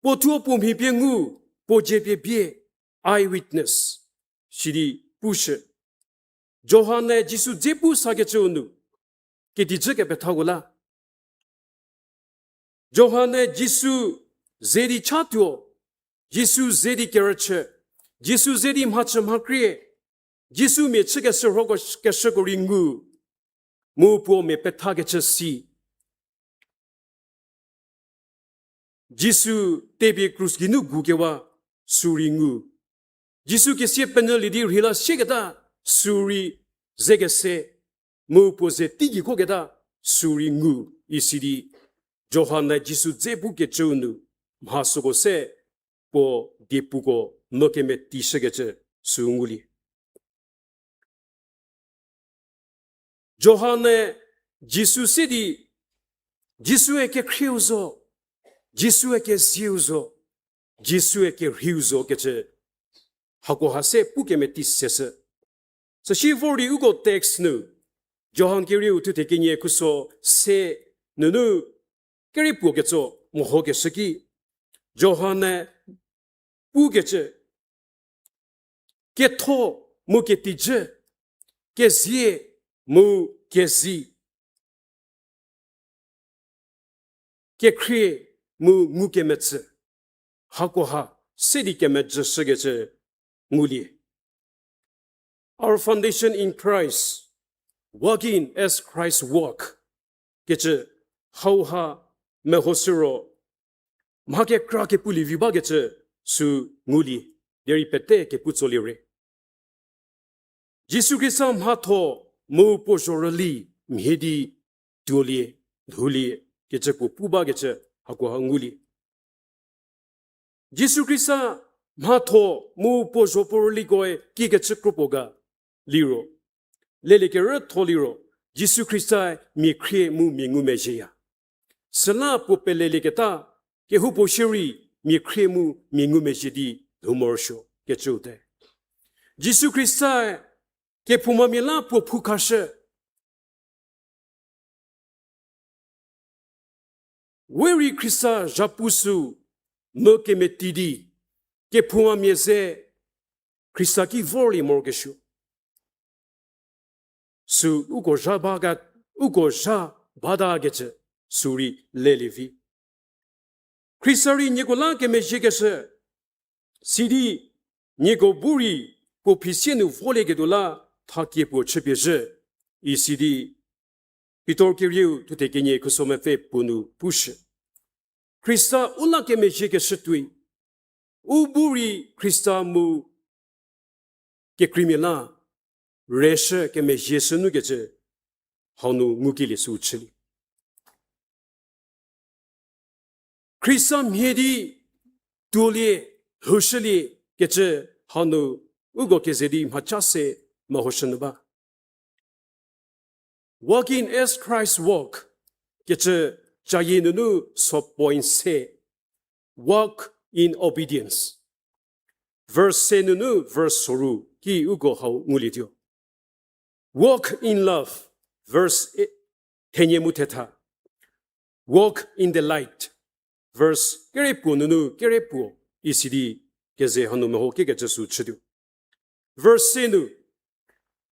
Puo thuo puo mhi pie ngu, puo dzie pie bie, eyewitness, sidi pushü. Johan-e Jisu dze pu sakecüu nu, kedi cü kepethau la. Johan-e Jisu ze di chatuo, Jisu ze di kerüchü, Jisu ze di mhachü mhakrie, Jisu mia chükeshürhoko, keshüko rei ngu, mu puo mia pethakecü si. Jisu tepie krus geinu gukewa sü rei ngu. Jisu kesia penyülie di rheila sieketa sü rei ze kese, mu puo ze teigei khoketa sü rei ngu, isi di Johan-e Jisu dze pukecüu nu mha süko se puo diepuko mü kemetishükecü sü ngulie. Johan-e Jisu se di, Jisue kekhrieu zo, Jisue kezieu zo, Jisue kerheiu zo kecü hakoha se pu kemeti seshü. Süsie vor di uko text nu, Johan kerieu thuthe kenie khuso se nunu kerieu puo ketso mehokeshü ki, Johan-e pukecü, ketho mu ketijü, kezie mu kezi, kekhrie mu ngukemetsü, hakoha se di kemejüshükecü ngulie. Our foundation in Christ, walking as Christ walk, kecü hauha mehoshü ro, mha kekra kepulie vi bakecü sü ngulie, derei pete kepu tsolie re. Jisu Khrista mhatho mu puo zhorüli mhie di tuolie, lhoulie kecü puo pu bakecü hakoha ngulie. Jisu Khrista mhatho mu puo zho puo rülikoe kikecü kropuo ga liro, lelie kerütho liro, Jisu Khrista mia khrie mu mia ngumezhieya. Süla puo pelelieketa, kehoupuo shierei mia khrie mu mia ngumezhie di lhou morosuo kecüu te. Jisu Khrista kephoumamia la puo phu khashü. We rei Khrista zhapu sü mü kemeti di, kephoumamia ze Khrista ki vorlie morokesuo. Sü uko zha ba ga, uko zha batakecü sü rei lelie vi. Khrista rei nieko la kemezhiekeshü, sidi nieko bu rei puo phrisie nu volieketuo la thakie puo chüpie zhü, isidi Pitor kerieu thuthe kenie khuso mepfü puo nu pushü. Khrista u la kemezhiekeshü tuoi, u bu rei Khrista mu kekreimia la reshü kemezhieshü nukecü hau nu ngukelie sü chülie. Khrista mhie di tuolie, lhoushülie kecü hanu uko keze di mhaca se mehoshü nu ba. Walking as Christ walk kecü cayie nunu sub point se, walk in obedience. Verse se nunu verse soru ki uko hau ngulietuo. Walk in love, verse thenie mu thetha. Walk in the light, verse kerepuo nunu kerepuo, isidi keze hanu meho kekecü sü chütuo. Verse se nu,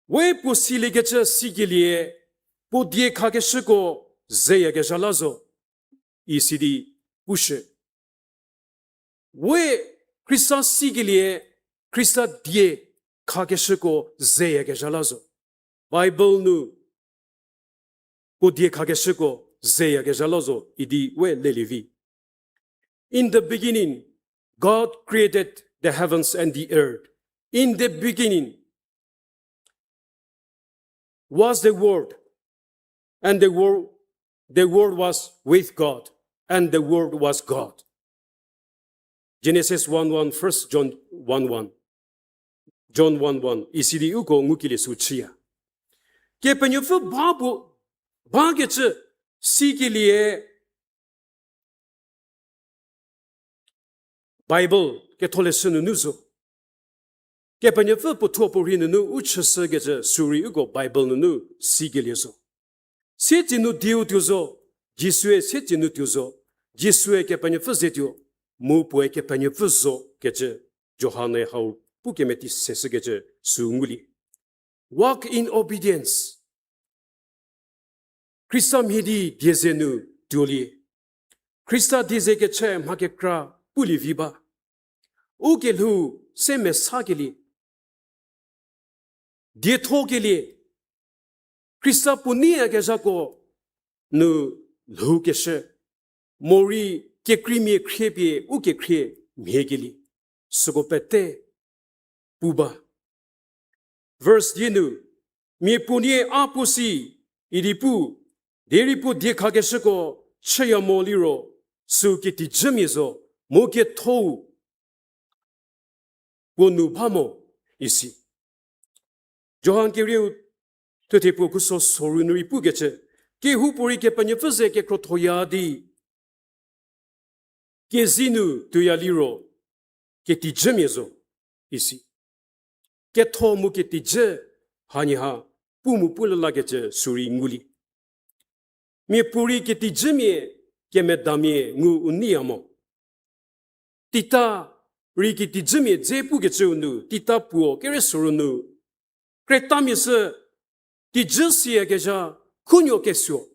we puo siliekecü sikelie, puo diekhakeshüko zeyakezha la zo, isidi pushü. We Khrista sikelie, Khrista die khakeshüko zeyakezha la zo. Bible nu puo die khakeshüko zeyakezha la zo idi we lelie vi. In the beginning, God created the heavens and the earth. In the beginning was the Word, and the Word, the Word was with God, and the Word was God. Genesis one one, First John one one. John one one, isidi uko ngukelie sü chüya. Kepenuopfü ba bu, bakecü sikelie Bible ketholeshü nunu zo. Kepenuopfü puo thuo puo rhei nunu u chüshükecü sürei uko Bible nunu sikelie zo. Sietsenu dieu tuo zo, Jisue sietsenu tuo zo, Jisue Kepenuopfü ze tuo, mu puoe Kepenuopfü zo kecü Johan-e hau pu kemeti seshükecü sü ngulie. Walk in obedience. Khrista mhie di dieze nu tuolie. Khrista dieze kechü mha kekra pulie vi ba. U kelhou se mesakelie, diethokelie, Khrista puo neiyakezhako nu lhoukeshü, morei kekreimia khriepie u kekhrie mhiekelie, süko pete pu ba. Verse die nu, mia puonie a puo si idi pu, derei puo diekhakeshüko chüya mo liro, sü ketijümia zo, mu kethou puo nu ba mo, isi. Johan kerieu thuthe puo khuso soru nu rei pukecü, kehoupuorei Kepenuopfü ze kekrothoya di kezei nu tuoya liro, ketijümia zo, isi. Ketho mu ketijü hanie ha pu mu pulelakecü sürei ngulie. Mia puorei ketijümia kemedamia ngu u neiya mo. Tita rei ketijümia dze pukecüu nu, Tita puo kere soru nu, Kretamia sü tijü siyakezha khunuo kesuo.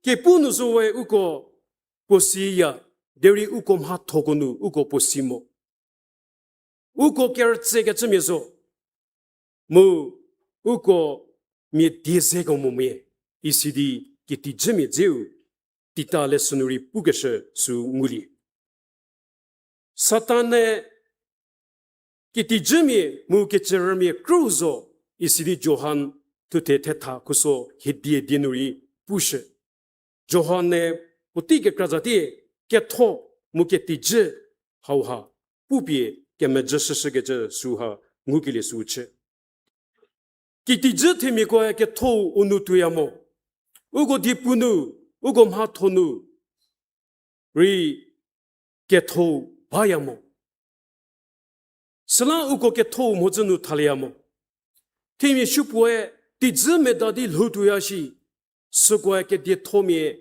Kepu nu zo we uko puo siya, derei uko mhathoko nu uko puo si mo. Uko kerütsekecümia zo, mu uko mia die zeko momia, isidi ketijümia dzeu Tita leshü nu rei pukeshü sü ngulie. Satan-e ketijümia mu kecürümia krü zo, isidi Johan thuthe thetha khuso hiedie die nu rei pushü. Johan-e puotei kekra zatie ketho mu ketijü hauha pupie kemejü shüshükecü süha ngukelie sü chü. Ketijü themiakoe kethou u nu tuoya mo. Uko diepu nu, uko mhatho nu rei kethou baya mo. Süla uko kethou mhodzü nu thalieya mo. Themia supuoe tijü meda di lhou tuoya shi, sükoe kediethomia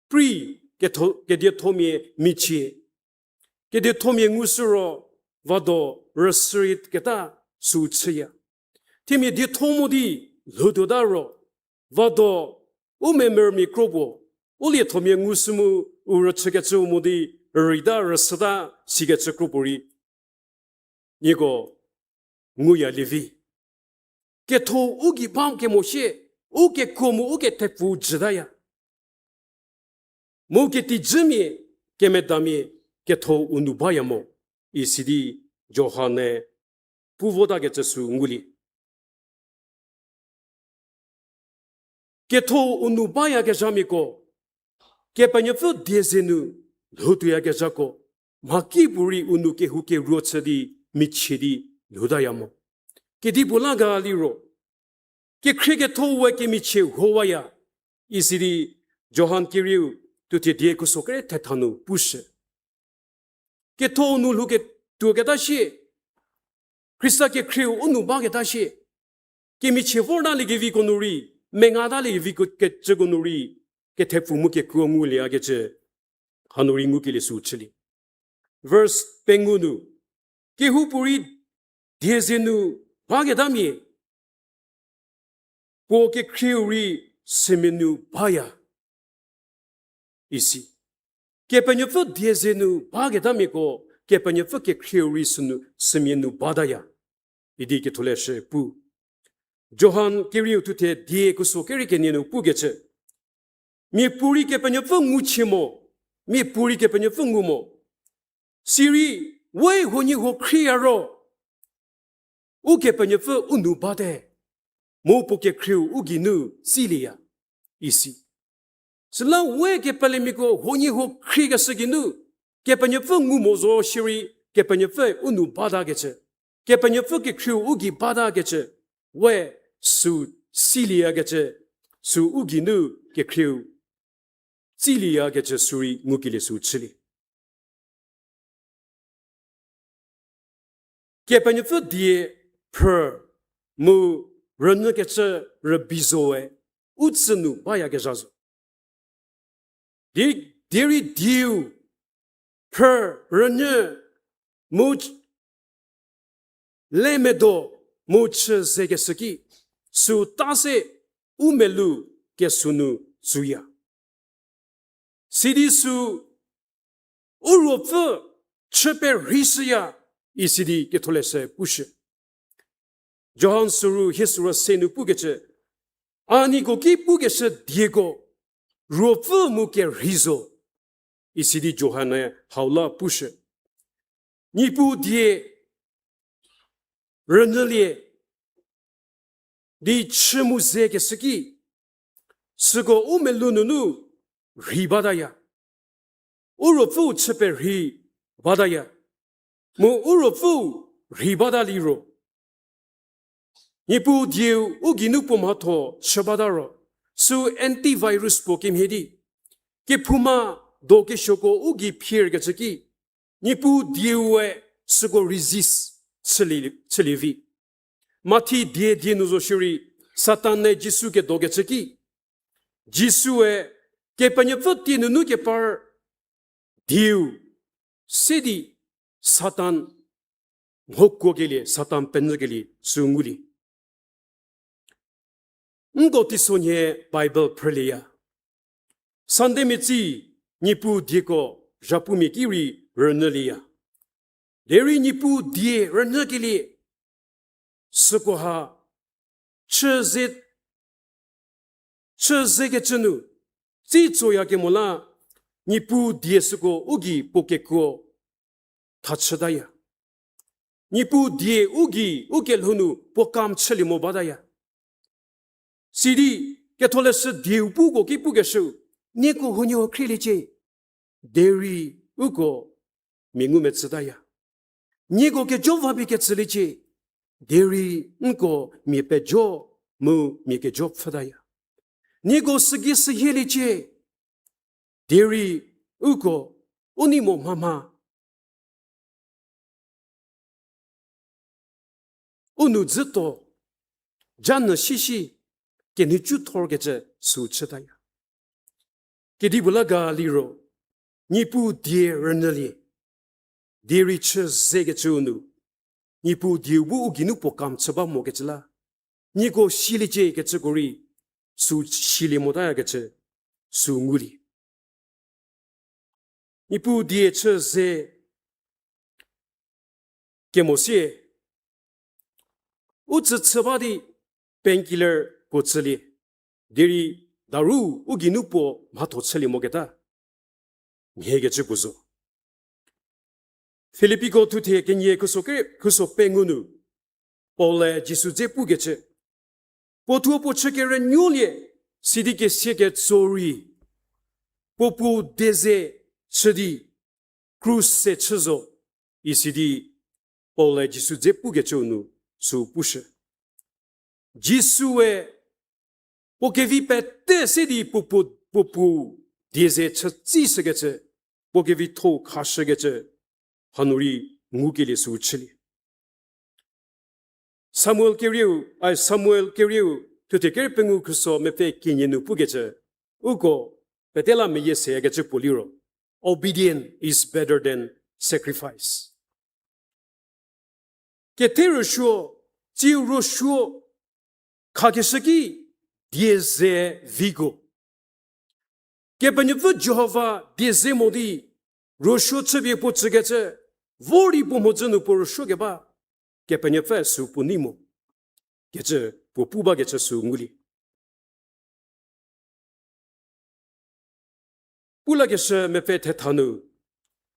pri, ketho-, kediethomia michie. Kediethomia ngushü ro, vado rüsürieketa sü chüya. Themia dietho mo di lhou tuota ro, vado u memerümia kro puo, u liethomia ngushü mu u rüchükecü mo di rüreita rüsüta sikecü kro puorei nieko nguya lievi. Kethou u gei ba kemo sie, u kekuo mu u kethepfu jütaya. Mu ketijümia, kemedamia, kethou u nu baya mo, isidi Johan-e pu votakecü sü ngulie. Kethou u nu bayakezhamiako, Kepenuopfü die ze nu lhou tuoyakezhako, mhakipuorei u nu kehou keruo chü di michie di lhoutaya mo. Kedipuo la ga liro, kekhrie kethou we kemichie huowaya, isidi Johan kerieu thuthe die khuso kere thetha nu pushü. Kethou nu lhouketuoketa shie, Khrista kekhrieu u nu baketa shie, kemichie vortaliekevi ko nu rei, mengatalie keviko kecüko nu rei, kethepfu mu kekuo ngulieyakecü, hanu rei ngukelie sü chülie. Verse pengou nu, kehoupuorei die ze nu baketamia, puo kekhrieu rei simia nu baya, isi. Kepenuopfü die ze nu baketamiako, Kepenuopfü kekhrieu rei sünu, sümia nu bataya. Idi ketholeshü pu. Johan kerieu thuthe die khuso kerei kenie nu pukecü, miapuorei Kepenuopfü nguchie mo, miapuorei Kepenuopfü ngu mo. Sirei, we huoniehuo khrieya ro, Ukepenuopfü u nu bate, mu puo kekhrieu u geinu tsilieya, isi. Süla we kepelemiako huoniehuo khriekeshü geinu, Kepenuopfü ngu mo zo shierei, Kepenuopfü u nu batakecü, Kepenuopfü kekhrieu u gei batakecü, we süu tsilieyakecü, süu u geinu kekhrieu tsilieyakecü sürei ngukelie süu chülie. Kepenuopfü die phrü mu rünyükecü rübei zoe u tsü nu bayakezha zo. Die, derei dieu phrü rünyü mu ch-, le medo mu chü zekeshü ki, süu ta se u melou kesü nu tsuya. Sidi süu u ruopfü chü perheishüya, isidi ketholeshü pushü. Johan süru hie süru se nu pukecü, a nieko ki pukeshü dieko ruopfü mu kerhei zo, isidi Johan-e hau la pushü. Niepuu die rünyülie di chü mu zekeshü ki, süko u melou nunu rhei bataya. U ruopfüu chü perhei bataya. Mu u ruopfüu rhei bata liro, Niepuu dieu u geinu puo mhatho chü bata ro, süu antivirus puo kemhie di, kephouma do kesuoko u gei phirkecü ki, Niepuu dieue süko resist chülie, chülie vi. Mathi die die nu zo shierei, Satan-e Jisu kedokecü ki, Jisue Kepenuopfü tie nunu kepar dieu se di Satan mhokuokelie, Satan penyükelie süu ngulie. Nko teisonhie Bible phrülieya. Sunday metsi Niepuu dieko zhapumia ki rei rünyülieya. Derei Niepuu die rünyükelie süko ha chü ze, chü zekecü nu, tsi tsoyakemo la, Niepuu die süko u gei puo kekuo thachütaya. Niepuu die u gei u kelhou nu puo kam chülie mo bataya. Sidi ketholeshü dieu puko ki pukeshüu, nieko huoniehuo khrieliecie, derei uko mia ngumetsütaya. Nieko kejo vapie ketsüliecie, derei nko mia pejo mu mia kejo pfhütaya. Nieko sügei sühieliecie, derei uko u nei mo mhamha u nu dzüto, ja nyü shishi, kenhicü thorkecü süu chütaya. Kedipuo la ga liro, Niepuu die rünyülie, derei chü zekecüu nu, Niepuu dieu bu u geinu puo kam chü ba mokecü la, nieko siliecie kecüko rei süu silie motayakecü süu ngulie. Niepuu die chü ze kemo sie, u tsü chü ba di painkiller puo tsülie, derei daru u geinu puo mhatho chülie moketa mhiekecü puo zo. Filipiko thuthe kenie khuso kere, khuso pengou nu, Paul-e Jisu dze pukecü, puo thuo puo chü kerünuolie, sidi kesia ketso rei, puo puo die ze chü di, krus se chü zo, isidi Paul-e Jisu dze pukecüu nu süu pushü. Jisue puo kevi pete se di puo puo, puo puo die ze chütsi shükecü, puo kevitho-u khashükecü, hanu rei ngukelie süu chülie. Samuel kerieu, ai Samuel kerieu, thuthe kere pengou khuso mepfü kenie nu pukecü, uko pete la meyie seyakecü puo liro, obedience is better than sacrifice. Kethe rüsuo, tsiu rüsuo, khakeshü ki die ze viko. Kepenuopfü Jihova die ze mo di, rüsuo chüpie puo tsükecü, vor di puo mhodzü nu puo rüsuokeba, Kepenuopfü süu puo nei mo, kecü puo pu bakecü süu ngulie. Pu lakeshü mepfü thetha nu,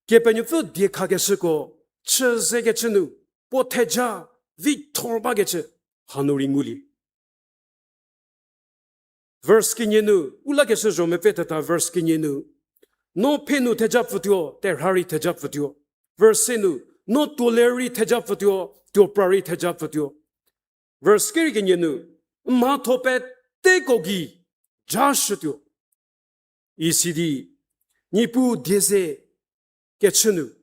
Kepenuopfü diekhakeshüko chü zekecü nu, puo theja vi thor bakecü hanu rei ngulie. Verse kenie nu, u lakeshü zho mepfü thetha verse kenie nu, no phe nu theja pfütuo, terha rei theja pfütuo. Verse se nu, no tuoler rei theja pfütuo, tuopra rei theja pfütuo. Verse kerei kenie nu, mhatho peteko gei jashütuo. Isi di, Niepuu die ze kechü nu,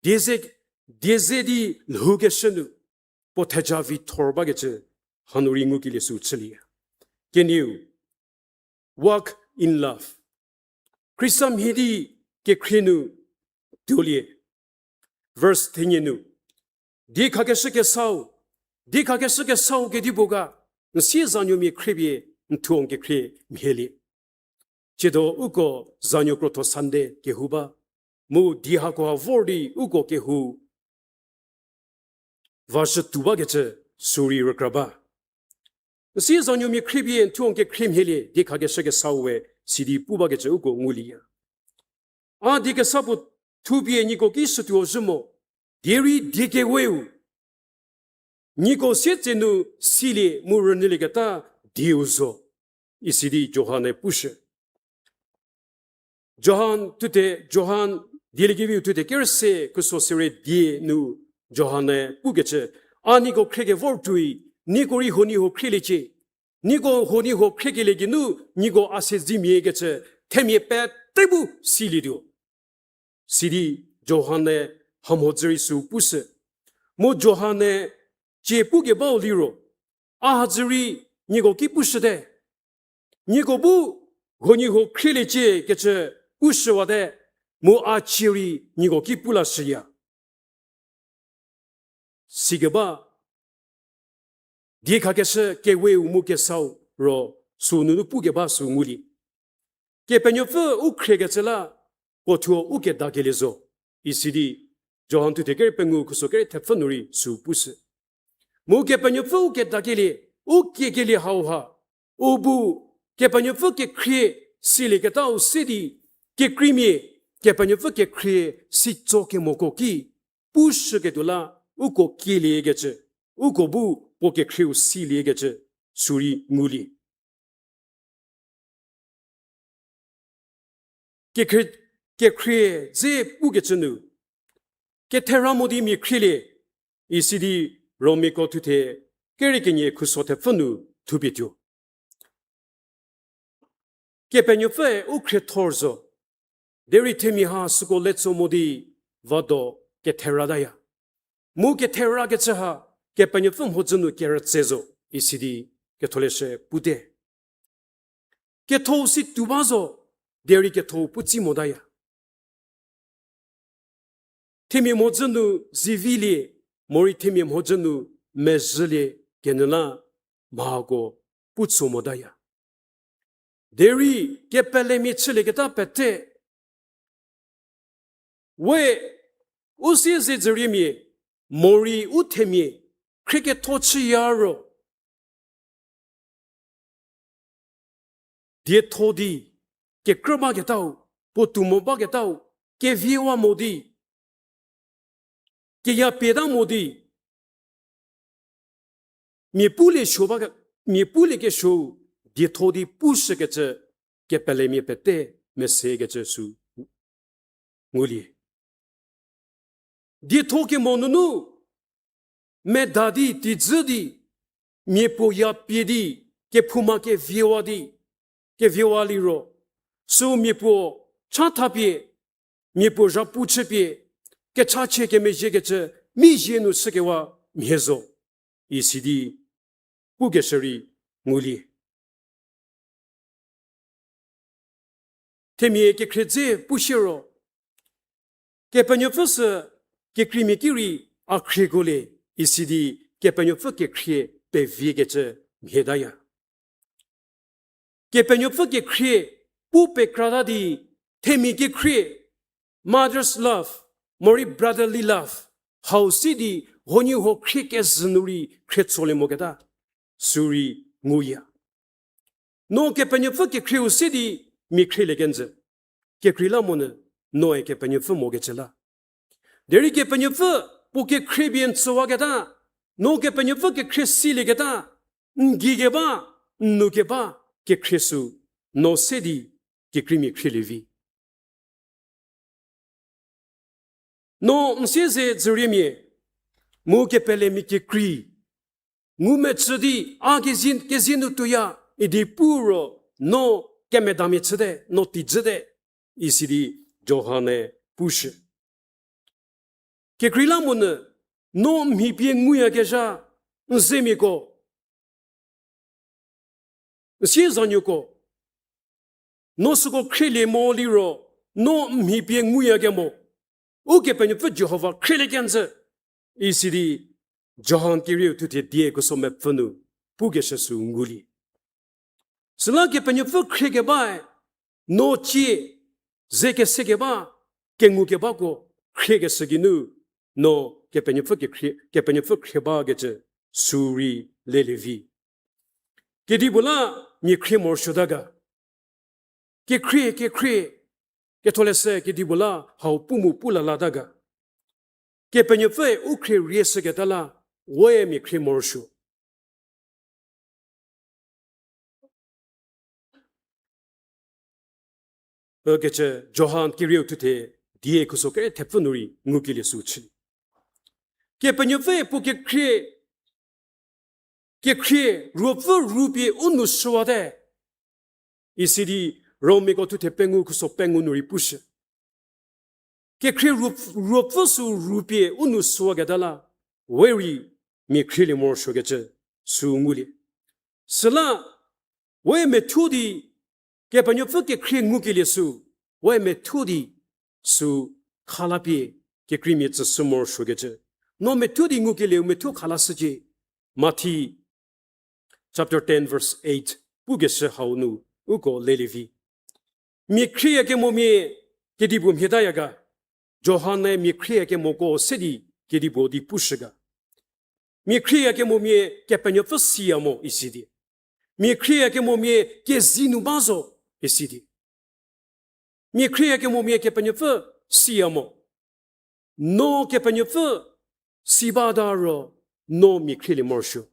die ze, die ze di lhoukeshü nu, puo theja vi thor bakecü, hanu rei ngukelie süu chülie. Kenieu, walk in love. Khristamhie di kekhrie nu tuolie. Verse thenie nu, diekhakeshü kesau, diekhakeshü kesau kedipuo ga, n sie zanuomia khriepie n thuo n kekhrie mhielie. Tsiedo uko zanuo krotho Sunday kehou ba, mu die hakoha vor di uko kehou vazhü tuo bakecü süu rei rükra ba. N sie zanuomia khriepie n thuo n kekhrie mhielie diekhakeshü kesau we sidi pu bakecü uko ngulieya. A die kesa puo thupie nieko ki shütuo zhü mo, derei die keweu nieko sietsenu silie mu rünyülieketa dieu zo, isi di Johan-e pushü. Johan thuthe, Johan Dieliekeviu thuthe kerüse khuso sere die nu Johan-e pukecü, a nieko khriekevor tuoi, nieko rei huoniehuo khrieliecie. Nieko huoniehuo khriekelie geinu nieko a se zimiekecü themia pete bu silietuo, sidi Johan-e hamhodzü rei süu pushü. Mu Johan-e cie pukebau liro, a hadzü rei nieko ki pushüte. Nieko bu huoniehuo khrieliecie kecü pushüwate, mu a cie rei nieko ki pu lashüya. Sikeba, diekhakeshü keweu mu kesau ro süu nunu pukeba süu ngulie. Kepenuopfü u khriekecü la puo thuo u kedakelie zo, isi di Johan thuthe kerei pengou khuso kerei thepfü nu rei süu pushü. Mu Kepenuopfü u kedakelie, u kiekelie hauha, u bu Kepenuopfü kekhrie silieketau se di, kekreimia Kepenuopfü kekhrie sitso kemoko ki pushüketuo la uko kieliekecü, uko bu puo kekhrieu siliekecü süu rei ngulie. Kekhrie, kekhrie dze pukecü nu, kethera mo di mia khrielie, isi di Romiako thuthe kerei kenie khuso thepfü nu thupie tuo. Kepenuopfüe u khriethor zo, derei themia ha süko letso mo di vado ketherataya. Mu ketherakecü ha Kepenuopfü mhodzü nu kerütse zo, isi di ketholeshü pute. Kethou si tuo ba zo, derei kethou pu tsi motaya. Themia mhodzü nu zivilie, morei themia mhodzü nu mezhülie kenyü la mhako pu tso motaya. Derei kepelemia chülieketa pete we u sie zedzüriemia, morei u themia khrieketho chüya ro, dietho di, kekrü baketau, puotou mo baketau, keviewa mo di, keyapieta mo di, mia pulie suo ba, mia pulie kesuou, dietho di pushükecü, kepelemia pete mesekecü süu ngulie. Dietho kemo nunu meda di, teidzü di, mia puo yapie di, kephouma keviewa di, keviewa liro, süu mia puo chathapie, mia puo zhapu chüpie, kechachie kemezhiekecü, mizie nu shükewa mhie zo, isi di pukeshü rei ngulie. Themia kekhrie dze pushiro, Kepenuopfü sü kekreimia ki rei a khrieko le, isi di Kepenuopfü kekhrie peviekecü mhietaya. Kepenuopfü kekhrie pu pekrata di, themia kekhrie, mother's love, morei brotherly love, hau si di huoniehuo khrie kezhü nu rei khrietsolie moketa, sü rei nguya. No Kepenuopfü kekhrieu se di mia khrielie kenjü. Kekreilamonyü noe Kepenuopfü mokecü la. Derei Kepenuopfü puo kekhrie pie n tsüwaketa, no Kepenuopfü kekhrie silieketa, n gei keba, n nou keba, kekhrie sü, no se di kekreimia khrielie vi. No n sieze dzüriemia, mu kepelemia kekrei, ngumecü di a kezie, kezie nu tuoya, idi pu ro, no kemedamia chüte, no tijüte, isidi Johan-e pushü. Kekreilamonyü, no mhi pie nguyakezha, n zemiako, n siezanuoko, no süko khrielie mo liro, no mhi pie nguyakemo, Ukepenuopfü Jihova khrielie kenjü, isidi Johan kerieu thuthe die khuso mepfü nu pukeshü sü ngulie. Süla Kepenuopfü khriekebae, no cie, ze kesekeba, kengukebako khriekeshü geinu, no Kepenuopfü kekhrie, Kepenuopfü khrie bakecü sü rei lelie vi. Kedipuo la mia khrie morosuota ga. Kekhrie, kekhrie, ketholeshü kedipuo la hau pu mu pu lalata ga. Kepenuopfüe u khrie rieshüketa la, we mia khrie morosuo. Ükecü Johan kerieu thuthe die khuso kere thepfü nu rei ngukelie sü chü. Kepenuopfüe puo kekhrie, kekhrie ruopfü rupie u nou shüwate, isidi Romiako thuthe pengou khuso pengou nu rei pushü. Kekhrie ruopf-, ruopfü sü rupie u nou shüwaketa la, we rei mia khrielie morosuokecü sü ngulie. Süla, we methuo di, Kepenuopfü kekhrie ngukelie sü, we methuo di, sü khalapie kekreimia tsüshü morosuokecü. No methuo di ngukelieu methuo khalashücie. Mathi chapter ten verse eight, pukeshü hau nu uko lelie vi. Mia khrieyakemomia kedipuo mhietaya ga, Johan-e mia khrieyakemoko se di kedipuo di pushü ga. Mia khrieyakemomia Kepenuopfü siya mo isidi. Mia khrieyakemomia kezie nu ba zo isidi. Mia khrieyakemomia Kepenuopfü siya mo. No Kepenuopfü si bata ro, no mia khrielie morosuo.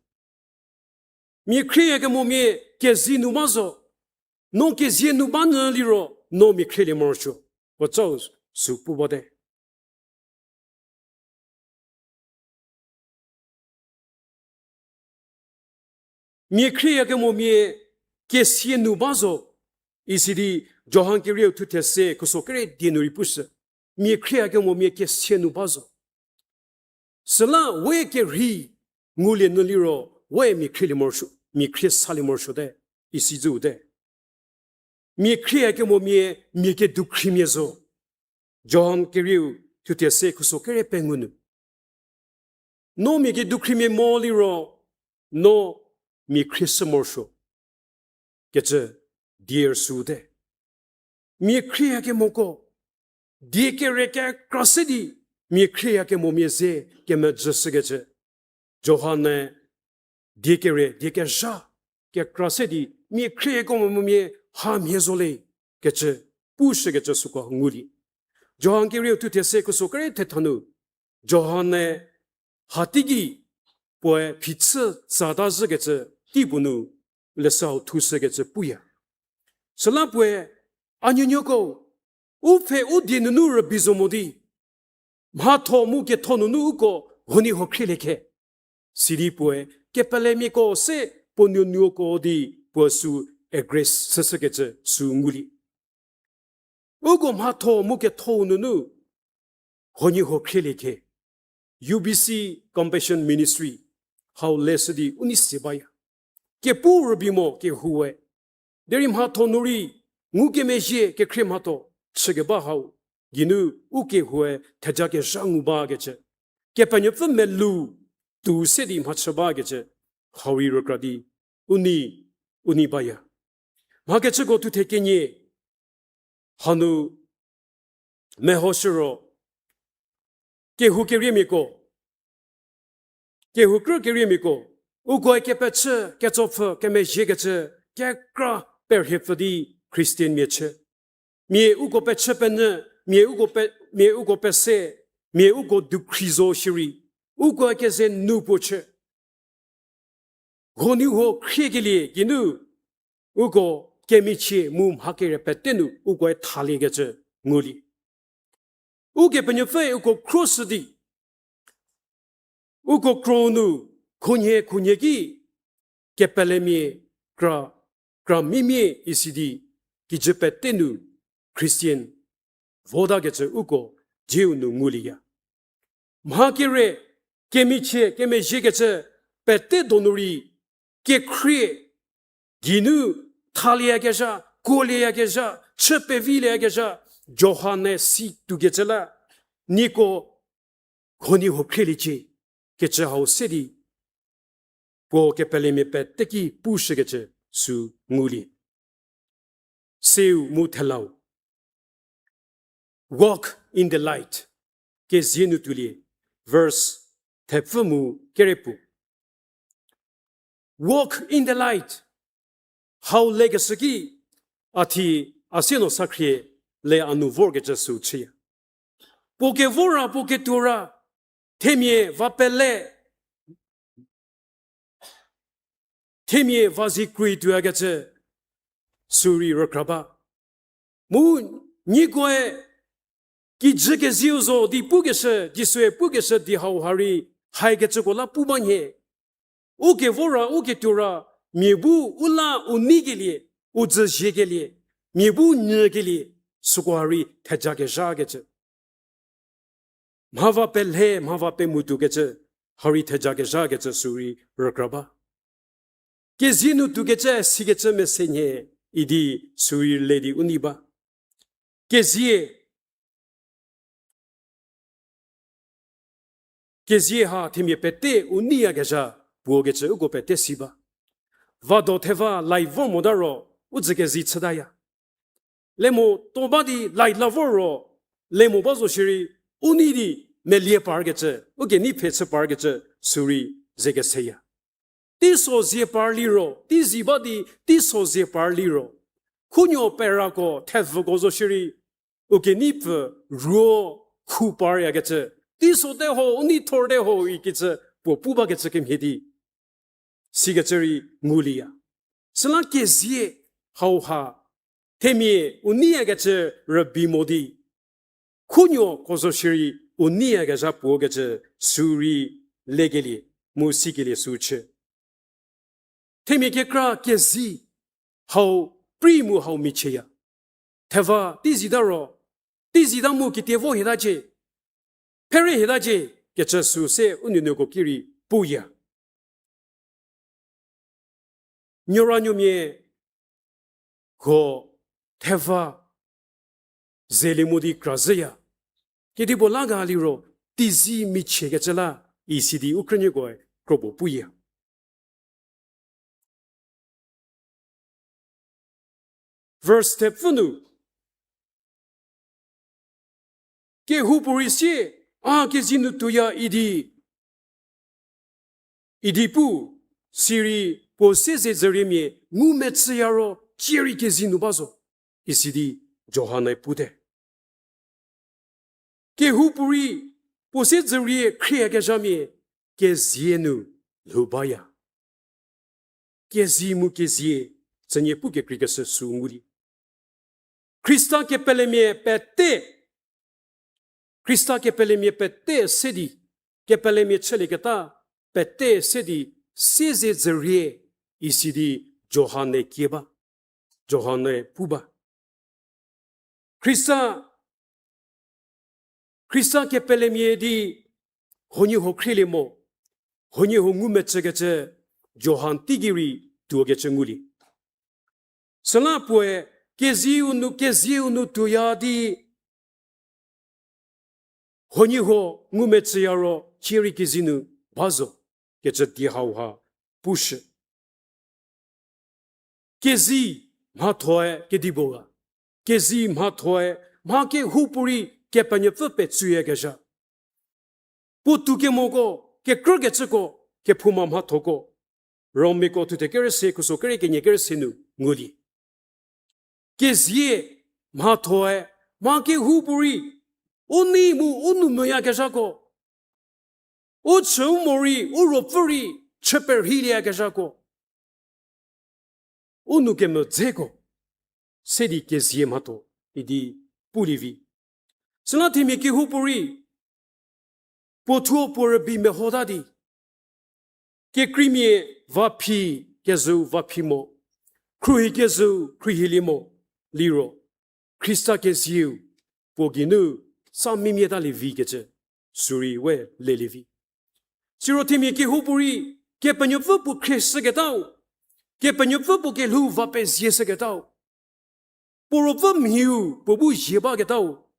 Mia khrieyakemomia kezie nu ba zo. No kezie nu ba nyü liro, no mia khrielie morosuo. Puo cau sü pu bate. Mia khrieyakemomia kesie nu ba zo, isidi Johan kerieu thuthe se khuso kere die nu rei pushü. Mia khrieyakemomia kesie nu ba zo. Süla we kerhei ngulie nyü liro, we mia khrielie morosuo, mia khrie salie morosuote, isi züte. Mia khrieyakemomia, mia kedukhrimia zo. Johan kerieu thuthe se khuso kere pengou nu. No mia kedukhrimia mo liro, no mia khrieshü morosuo kecü die rüsüte. Mia khrieyakemoko, die kere kekra se di, mia khrieyakemomia ze kemejüshükecü. Johan-e die kere, die kezha kekra se di, mia khrieyakemomia hamhie zo le kecü, pushükecü süko ngulie. Johan kerieu thuthe se khuso kere thetha nu, Johan-e hateigei puoe phichü tsata zhükecü teipuo nu leshü hau thushükecü puya. Süla puoe, a nuonuoko, u pfhe u die nunu rübei zo mo di, mhatho mu ketho nunu uko huoniehuo khrielie khe. Sidi puoe, kepelemiako se puo nuonuoko di puo sü address chüshükecü sü ngulie. Uko mhatho mu ketho nunu huoniehuo khrielie khe. U B C Compassion Ministry hau leshü di u nei se baya. Kepu rübei mo kehou we. Derei mhatho nu rei ngukemezhie kekhrie mhatho chükeba hau geinu u kehoue thejakezha ngu bakecü, Kepenuopfü melou tuo se di mhachü bakecü, hau rei rükra di u nei, u nei baya. Mhakechüko thuthe kenie, hanu mehoshü ro, kehou keriemiako, kehou krü keriemiako, ukoe kepechü, ketsopfü, kemezhiekecü, kekra perhiepfü di Christian mia chü. Mia uko pechü penyü, mia uko pe-, mia uko pese, mia uko dukhri zo shierei, ukoe keze nu puo chü. Huoniehuo khriekelie geinu, uko kemichie mu mha kere pete nu ukoe thaliekecü ngulie. Ukepenuopfüe uko khroshü di, uko kro nu khunhie khunhie ki kepelemia kra, kra mimia isi di, kijü pete nu Christian votakecü uko dieu nu ngulieya. Mha kere, kemichie, kemezhiekecü pete donu rei kekhrie, geinu thalieyakezha, kuolieyakezha, chü pevilieyakezha, Johan-e si tuokecü la, nieko huoniehuo khrieliecie, kecü hau se di, puo kepelemia pete ki pushükecü sü ngulie. Seu mu thelau. Walk in the light. Kezie nu tuolie, verse thepfü mu kerepuo. Walk in the light. Hau lekeshü ki, a thi a sie no sakhrie le a nu vorkecü sü chüya. Puo kevor ra, puo ketuo ra, themia va pele, themia va zie krei tuoyakecü sü rei rükra ba. Mu nieko-e kijü kezieu zo di pukeshü, Jisue pukeshü di hauha rei haikecüko la pu ba nhie. U kevor ra, u ketuo ra, mia bu u la u neikelie, u dzü ziekelie, mia bu nyükelie, süko ha rei thejakezhakecü. Mha va pelhe, mha va pemutuokecü, ha rei thejakezhakecü sü rei rükra ba. Kezie nu tuokecü sikecü mese nhie idi sü rei le di u nei ba. Kezie, kezie ha themia pete u neiyakezha puo kecü uko pete si ba. Vado theva light vor mota ro u dzü kezi chütaya. Le mo to ba di light la vor ro, le mo ba zo shierei u nei di melie parkecü, u kenei phe chü parkecü sü rei ze keseya. Teiso zie par liro, teizie ba di teiso zie par liro, khunuo perako thevüko zo shierei, u kenei pfü ruo khu paryakecü, teiso te ho, u nei thor te ho ikecü puo pu bakecü kemhie di sikecü rei ngulieya. Süla kezie hauha themia u neiyakecü rübei mo di, khunuoko zo shierei u neiyakezha puo kecü sü rei lekelie mu sikelie sü chü. Themia kekra kezie hau prei mu hau michieya. Theva teizieta ro, teizieta mu kitie vo hietacie, phere hietacie kecü sü se u nuonuoko ki rei puya. Nuoranuomia huo theva zelie mo di kra zhüya. Kedipuo la ga liro teizie michiekecü la isi di u krünuokoe kropuo puya. Verse thepfü nu, kehoupuorei sie, a kezie nu tuoya idi, idi pu, sirei puo siezedzüriemia ngumecüya ro cierei kezie nu ba zo, isi di Johan-e pute. Kehoupuorei puo siedzürie khrieyakezhamia kezie nu lhou baya. Kezie mu kezie, tsünie pukekreikeshü sü ngulie. Khrista kepelemia pete, Khrista kepelemia pete se di, kepelemia chülieketa pete se di, siezedzürie isi di Johan-e kie ba, Johan-e pu ba. Khrista, Khrista kepelemia di huoniehuo khrielie mo, huoniehuo ngumecükecü Johan teigei rei tuokecü ngulie. Süla puoe kezieu nu, kezieu nu tuoya di huoniehuo ngumecüya ro cierei kezie nu ba zo kecü die hauha pushü. Kezie mhathoe kedipuo ga? kezei mhathoe, mha kehoupuorei Kepenuopfü petsuyakezha. Puo toukemoko, kekrükecüko, kephouma mhathoko, Romiako thuthe kerese, khuso kere kenie kerese nu ngulie. Kezie mhathoe, mha kehoupuorei, u nei mu u nou meyakezhako, u chü u morei, u ruopfü rei, chü perheilieyakezhako, u nou kemedzeko, se di kezie mhatho idi pulie vi. Süla themia kehoupuorei, puo thuo puo rübei mehota di, kekreimia vaphi kezhüu vaphi mo, khruohi kezhüu khruohilie mo, liro Khrista kezieu puo geinu sa mimie talie vikecü, sürei we lelie vi. Siro themia kehoupuorei, Kepenuopfü puo khrieshüketau, Kepenuopfü puo kelhou va pezie shüketau, puo ruopfü mhiu puo bu zie baketau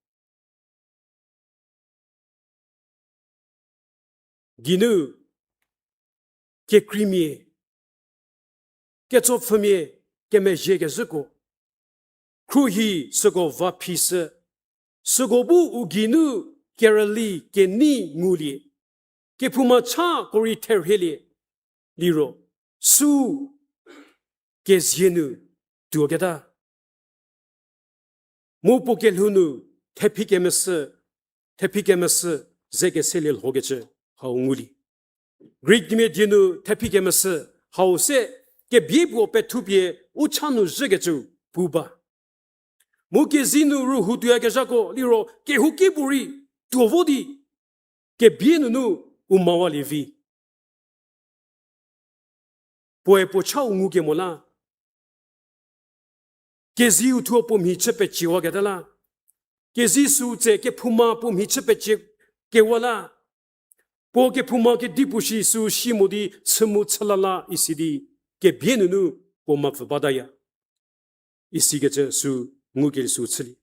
geinu kekreimia, ketsopfhümia kemezhiekezhüko, khruohi süko va phishü, süko bu u geinu kerüli kenei ngulie, kephouma chako rei therhielie, liro sü kezie nu tuoketa mu puo kelhou nu thephi kemeshü, thephi kemeshü ze keselie lhokecü hau ngulie. Greek mia die nu thephi kemeshü hau se kebie puo pethupie u cha nu zhükecü pu ba. Mu kezie nu rühou tuoyakezhako liro kehouki puorei tuo vo di kebie nunu u mawalie vi. Puoe puo chau ngukemo la, kezieu thuo puo mhi chü peciewaketa la, kezie sü tse kephouma puo mhi chü pecie kewa la, puo kephouma kedipuo shi sü si mo di chü mu chü la la isi di kebie nunu puo mapfü bataya isikecü sü ngukelie sü chülie.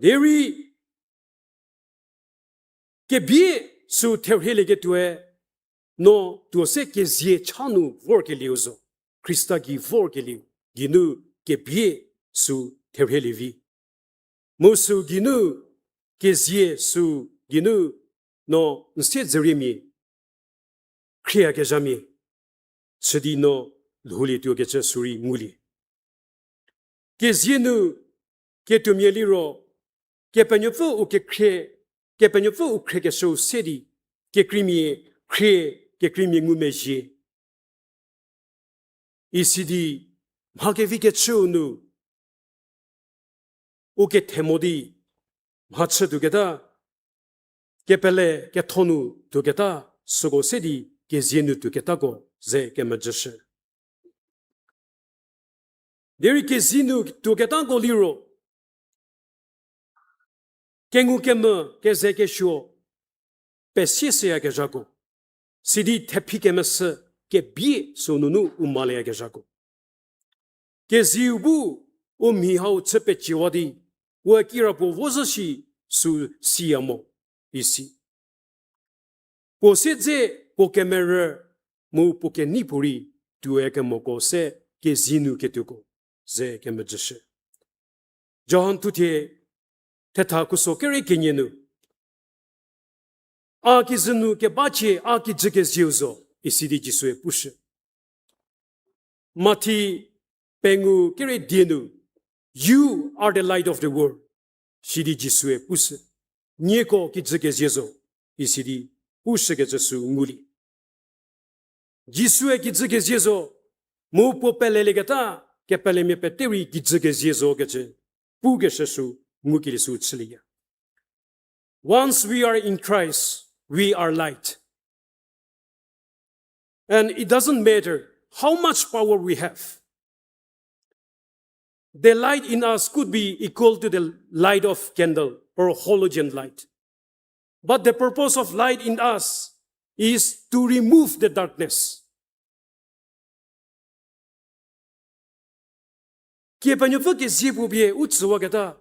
Derei kebie sü therhielieketuoe no tuo se kezie cha nu vorkelieu zo, Khrista gei vorkelieu geinu kebie sü therhielie vi. Mu sü geinu kezie sü geinu no n siedzüriemia khrieyakezhamia chü di no lhoulietuokecü sürei ngulie. Kezie nu ketuomia liro, Kepenuopfü u kekhrie, Kepenuopfü u khriekeshüu se di, kekreimia khrie, kekreimia ngumezhie isi di mha kevi kechüu nu u kethemo di mhachü tuoketa, kepele ketho nu tuoketa, süko se di kezie nu tuoketako ze kemejüshü. Derei kezie nu tuoketako liro, kengukemvü keze kesuo pesie seyakezhako, sidi thephi kemeshü kebie sü nunu u malieyakezhako, kezieu bu u mhi hau chü peciewa di, we kirapuo vo zhü shi sü siya mo isi. Puo siedze, puo kemerü, mu puo kenei puorei tuoe kemoko se kezie nu ketuoko ze kemejüshü. Johan thuthe thetha khuso kere kenie nu, a kijü nu kebacie a kijü kezieu zo, isi di Jisue pushü. Mathi pengou kere die nu, You are the light of the world, sidi Jisue pushü. Nieko kijü kezie zo, isi di pushükecü sü ngulie. Jisue kijü kezie zo, mu puo pelelieketa kepelemia pete rei kijü kezie zo kecü pukeshü sü ngukelie sü chülieya. Once we are in Christ, we are light. And it doesn't matter how much power we have. The light in us could be equal to the light of candle or halogen light. But the purpose of light in us is to remove the darkness. Kepenuopfü kezie puo pie u tsüwaketa,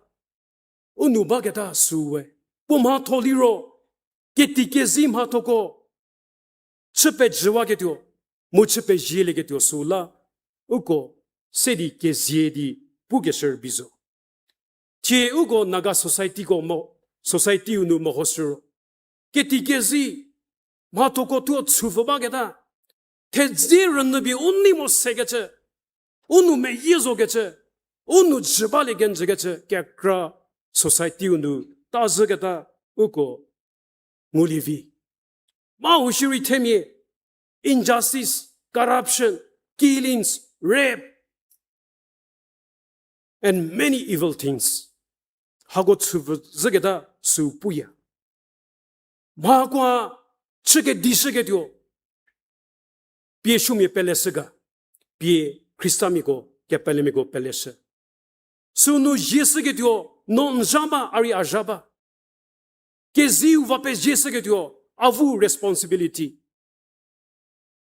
u nu baketa süwe. Puo mhatho liro, keti kezei mhathoko chü pejüwaketuo, mu chü pezielieketuo süla, uko se di kezie di pukeshü rübei zo. Thie uko Naga society ko mo, society-u nu mehoshü ro, keti kezi, mhathoko thuo chüpfü baketa, thedze rünyü pie u nei mo sekecü, u nou meyie zokecü, u nou jü balie kenjükecü kekra society-u nu tazhüketa uko ngulie vi. Mha u shierei themia, injustice, corruption, killings, rape, and many evil things. Hako chüpfü zhüketa sü puya. Mhakoa chü kedishüketuo, pie supuomia peleshü ga, pie Khristamiako, kepelemiako peleshü. Sünu zieshüketuo, no n zha ba, a rei a zha ba. Keziu va pezieshüketuo, avu responsibility.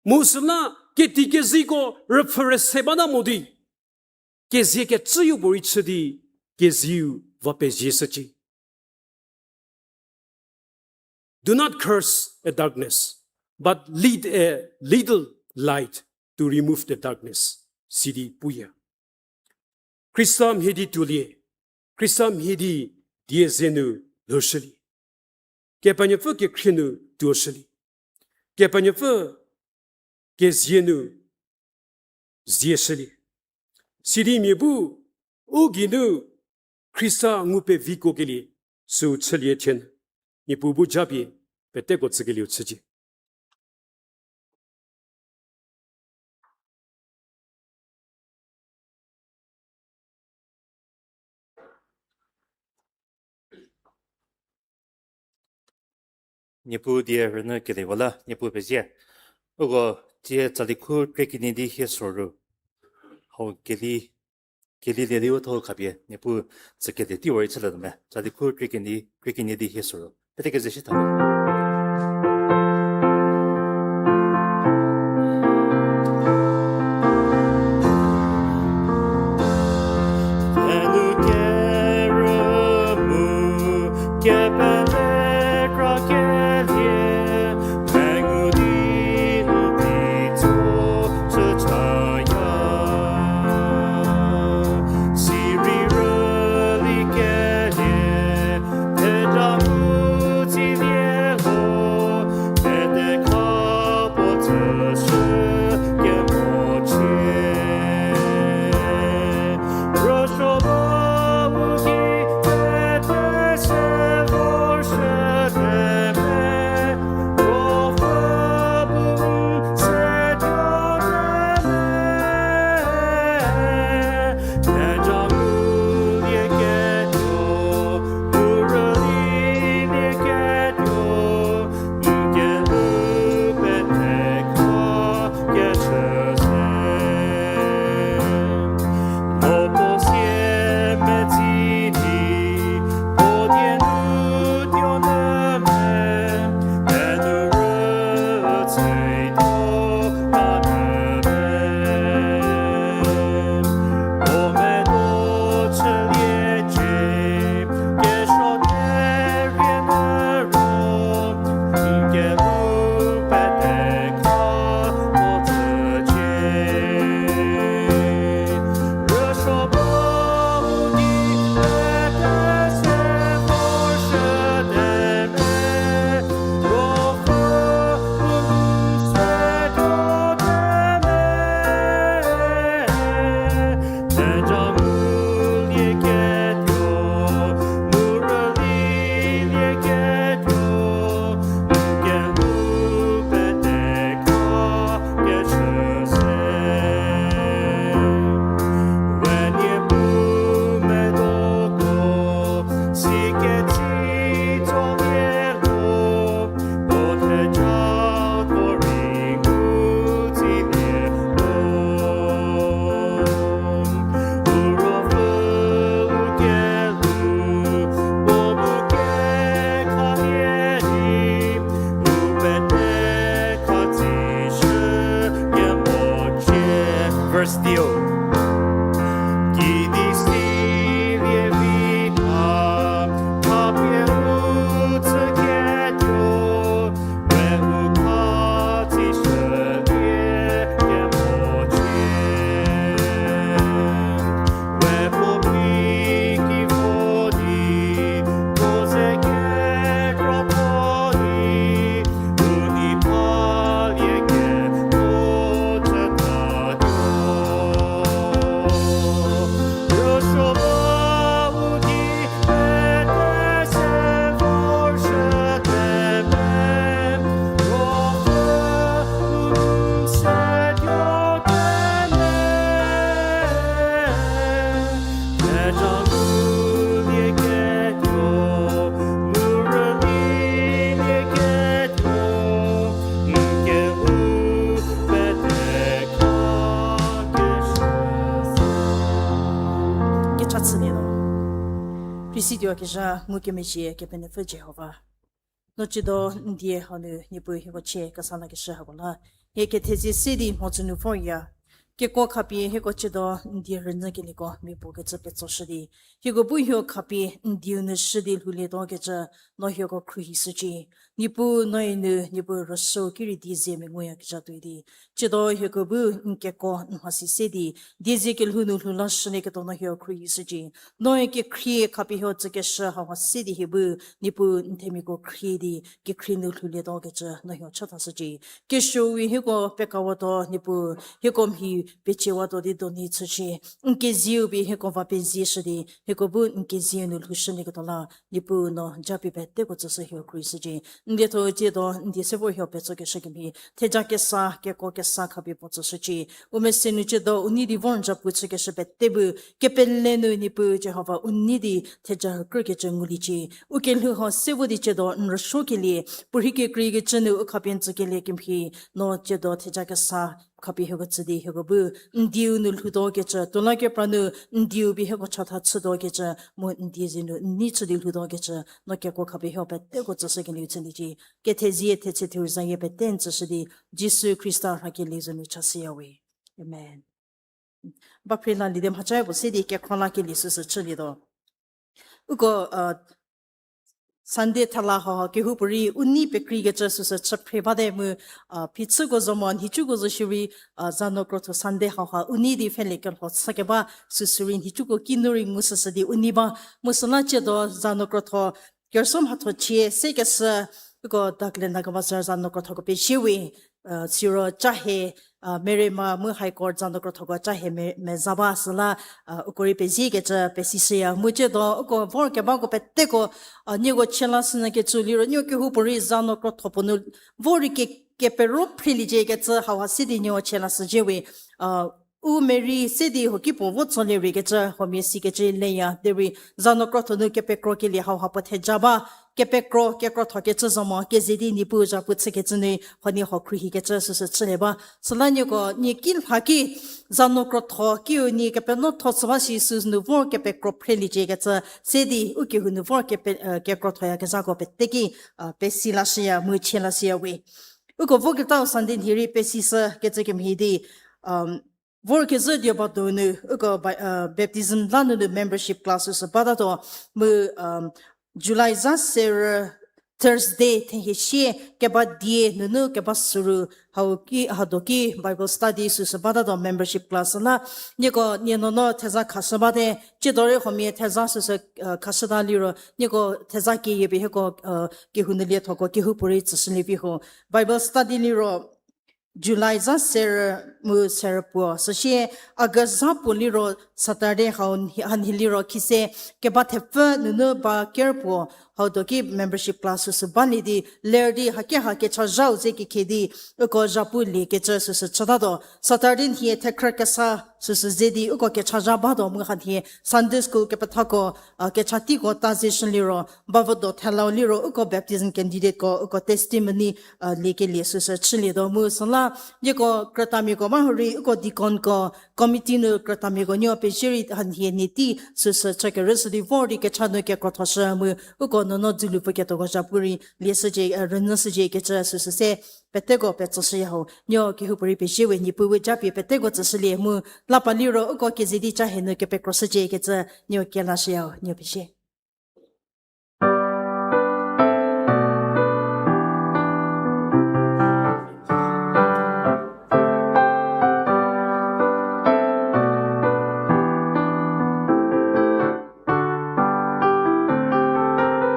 Mu süla keti keziko rüpfhü rüse bata mo di, kezie kecüyo puorei chü di, keziu va pezieshücie. Do not curse a darkness, but lead a little light to remove the darkness, sidi puya. Khrista mhie di tuolie, Khrista mhie di die zie nu lhoushülie. Kepenuopfü kekhrie nu tuoshülie. Kepenuopfü kezie nu zieshülie. Sidi mia bu u geinu Khrista ngu pevikuokelie süu chülie thie, Niepuu bu japie peteko tsükelieu chücie. Niepuu die rünyü kelieko la, Niepuu pezie. Uko tie tsali khu krie kenie di hie soru. Hau keli, keli lie di u thau khapie, Niepuu tsükede teiu rei chülie tuo me. Tsali khu krie kenie, krie kenie di hie soru. Pete keze shi tha. Tuokezha ngukemezhie Kepenuopfü Jihova, no ciedo n die hanu Niepuu hieko chie kesa lakeshü hako la, hie kethezie se di mhodzü nu vorya. Kekuo khapie hieko ciedo n die rünyükelieko mia puo kecü petsoshü di, hieko bu hieko khapie n dieu nu shü di lhoulietuo kecü no hieko khruohishücie. Niepuu noe nu Niepuu rüsuo ki rei die zie menguyakezha tuoi di, ciedo hieko bu n kekuo n mhasi se di, die zie kelhou nu lhou lashülieketuo no hieko khruohishücie. Noe kekhrie khapie hieko tsükeshü hau ha se di hie bu, Niepuu n themiako khrie di kekhrie nu lhoulietuo kecü no hieko chathashücie. Kesuo we hieko pekawato Niepuu, hieko mhi peciewato di doni chücie. N kezieu pie hieko va pezieshü di, hieko bu n kezieu nu lhoushülieketuo la, Niepuu no japie peteko tsüshü hieko khruohishücie. N lietho ciedo n die se vor hieko petsokeshü kemhie, theja kesa, kekuo kesa khapie puo tsüshücie. U mese nu ciedo u nei di vor n zapu chükeshü pete bu, kepele nu Niepuu Jihova u nei di theja hükrükecü nguliecie. U kelhou hau se vo di ciedo n rüsuokelie, puorhi kekreikecü nu u khapie n tsükelie kemhie, no ciedo theja kesa khapie hieko tsü di hieko bu n dieu nu lhoutuo kecü, tuo la kepra nu n dieu pie hieko chatha chütuo kecü, mu n die zie nu n nei chü di lhoutuo kecü, no kekuo khapie hieko peteko tsüshükelieu chüliecie. Kethezie thetse theu zayie pete n tsüshü di, Jisu Khrista rhakelie za nu chashüya we. Amen. Ba phre lalie di mhacha puo se di kekhro lakelie süsü chülietuo. Uko, Sunday thela hau ha kehoupuorei u nei pekreikecü süsü chü phre bate mu, phichüko zo mo nhicuko zo shierei, zanu krotho Sunday hau ha u nei di pfhülie kelho chükeba süsü rei nhicuko kinu rei ngu süsü di u nei ba. Mu süla ciedo zanu krotho kerüsuo mhatho chie sekeshü, uko Douglas Nagabazar zanu krothoko pezie we, siro ca hie, Merima mu High Court zanu krothoko ca hie me- meza ba süla, uko rei peziekecü pesishüya. Mu ciedo uko vorkebako peteko, nieko chie lashünyü kecü liro nieko kehoupuorei zanu krotho puo nu vor rei ke- kepero phreliecie kecü hau ha se di nieko chie lashücie we, u Mary se di huoki puo vo tsolie rei kecü huomia sikecü leya derei zanu krotho nu kepekrokelie hau ha puo theja ba, kepekro kekrothokecü zo mo keze di Niepuu zhapu chükecü nu huoniehuo khruohikecü süsü chülie ba. Süla nieko nie ki lha ki zanu krotho kiu nie kepenuotho chü ba shi sünu vor kepekro phreliecie kecü se di u kehou nu vor kepe- kekrothoyakezhako pete ki pesi lashüya mu chie lashüya we. Uko voketau Sunday nhie rei pesishükecü kemhie di, vorkezhü dioba donu uko baptism la nunu membership class süsü batatuo mu, July za serü Thursday thehie sie keba die nunu keba süru hau ki hado ki Bible study süsü batatuo membership class la. Nieko nie nuonuo theza khashü bate, ciedo rei huomia theza süsü khashüta liro nieko theza keyie pie hieko kehou nu liethoko kehoupuorei tsüshülie vi ho. Bible study liro July za serü mu serü puo süsie August za puo liro Saturday hau hanhie liro khise keba thepfü nunu ba ker puo hau do ki membership class süsü balie di ler di hake ha kechazhau ze kekhie di uko zhapu liekecü süsü chütatuo. Saturday nhie thekhrü kesa süsü ze di uko kechazha batuo mu hanhie Sunday school kepethako kechatiko ta zeshü liro bavo do thelau liro uko baptism candidateko uko testimony liekelie süsü chülietuo mu süla nieko krütamiako ba hurei uko deaconko committee nu krütamiako nieko pezie rei hanhie nie tei süsü chükerüshü di vor di kecha nu kekrothoshü mu uko nuonuo dzülu pfü ketoko zhapu rei lieshücie, rünyüshücie kecü süsü se peteko petsoshüya ho. Nieko kehoupuorei pezie we, Niepuu we japie peteko tsüshülie mu lapa liro uko keze di ca hie nu kepekroshücie kecü nieko kelashüya ho, nieko pezie.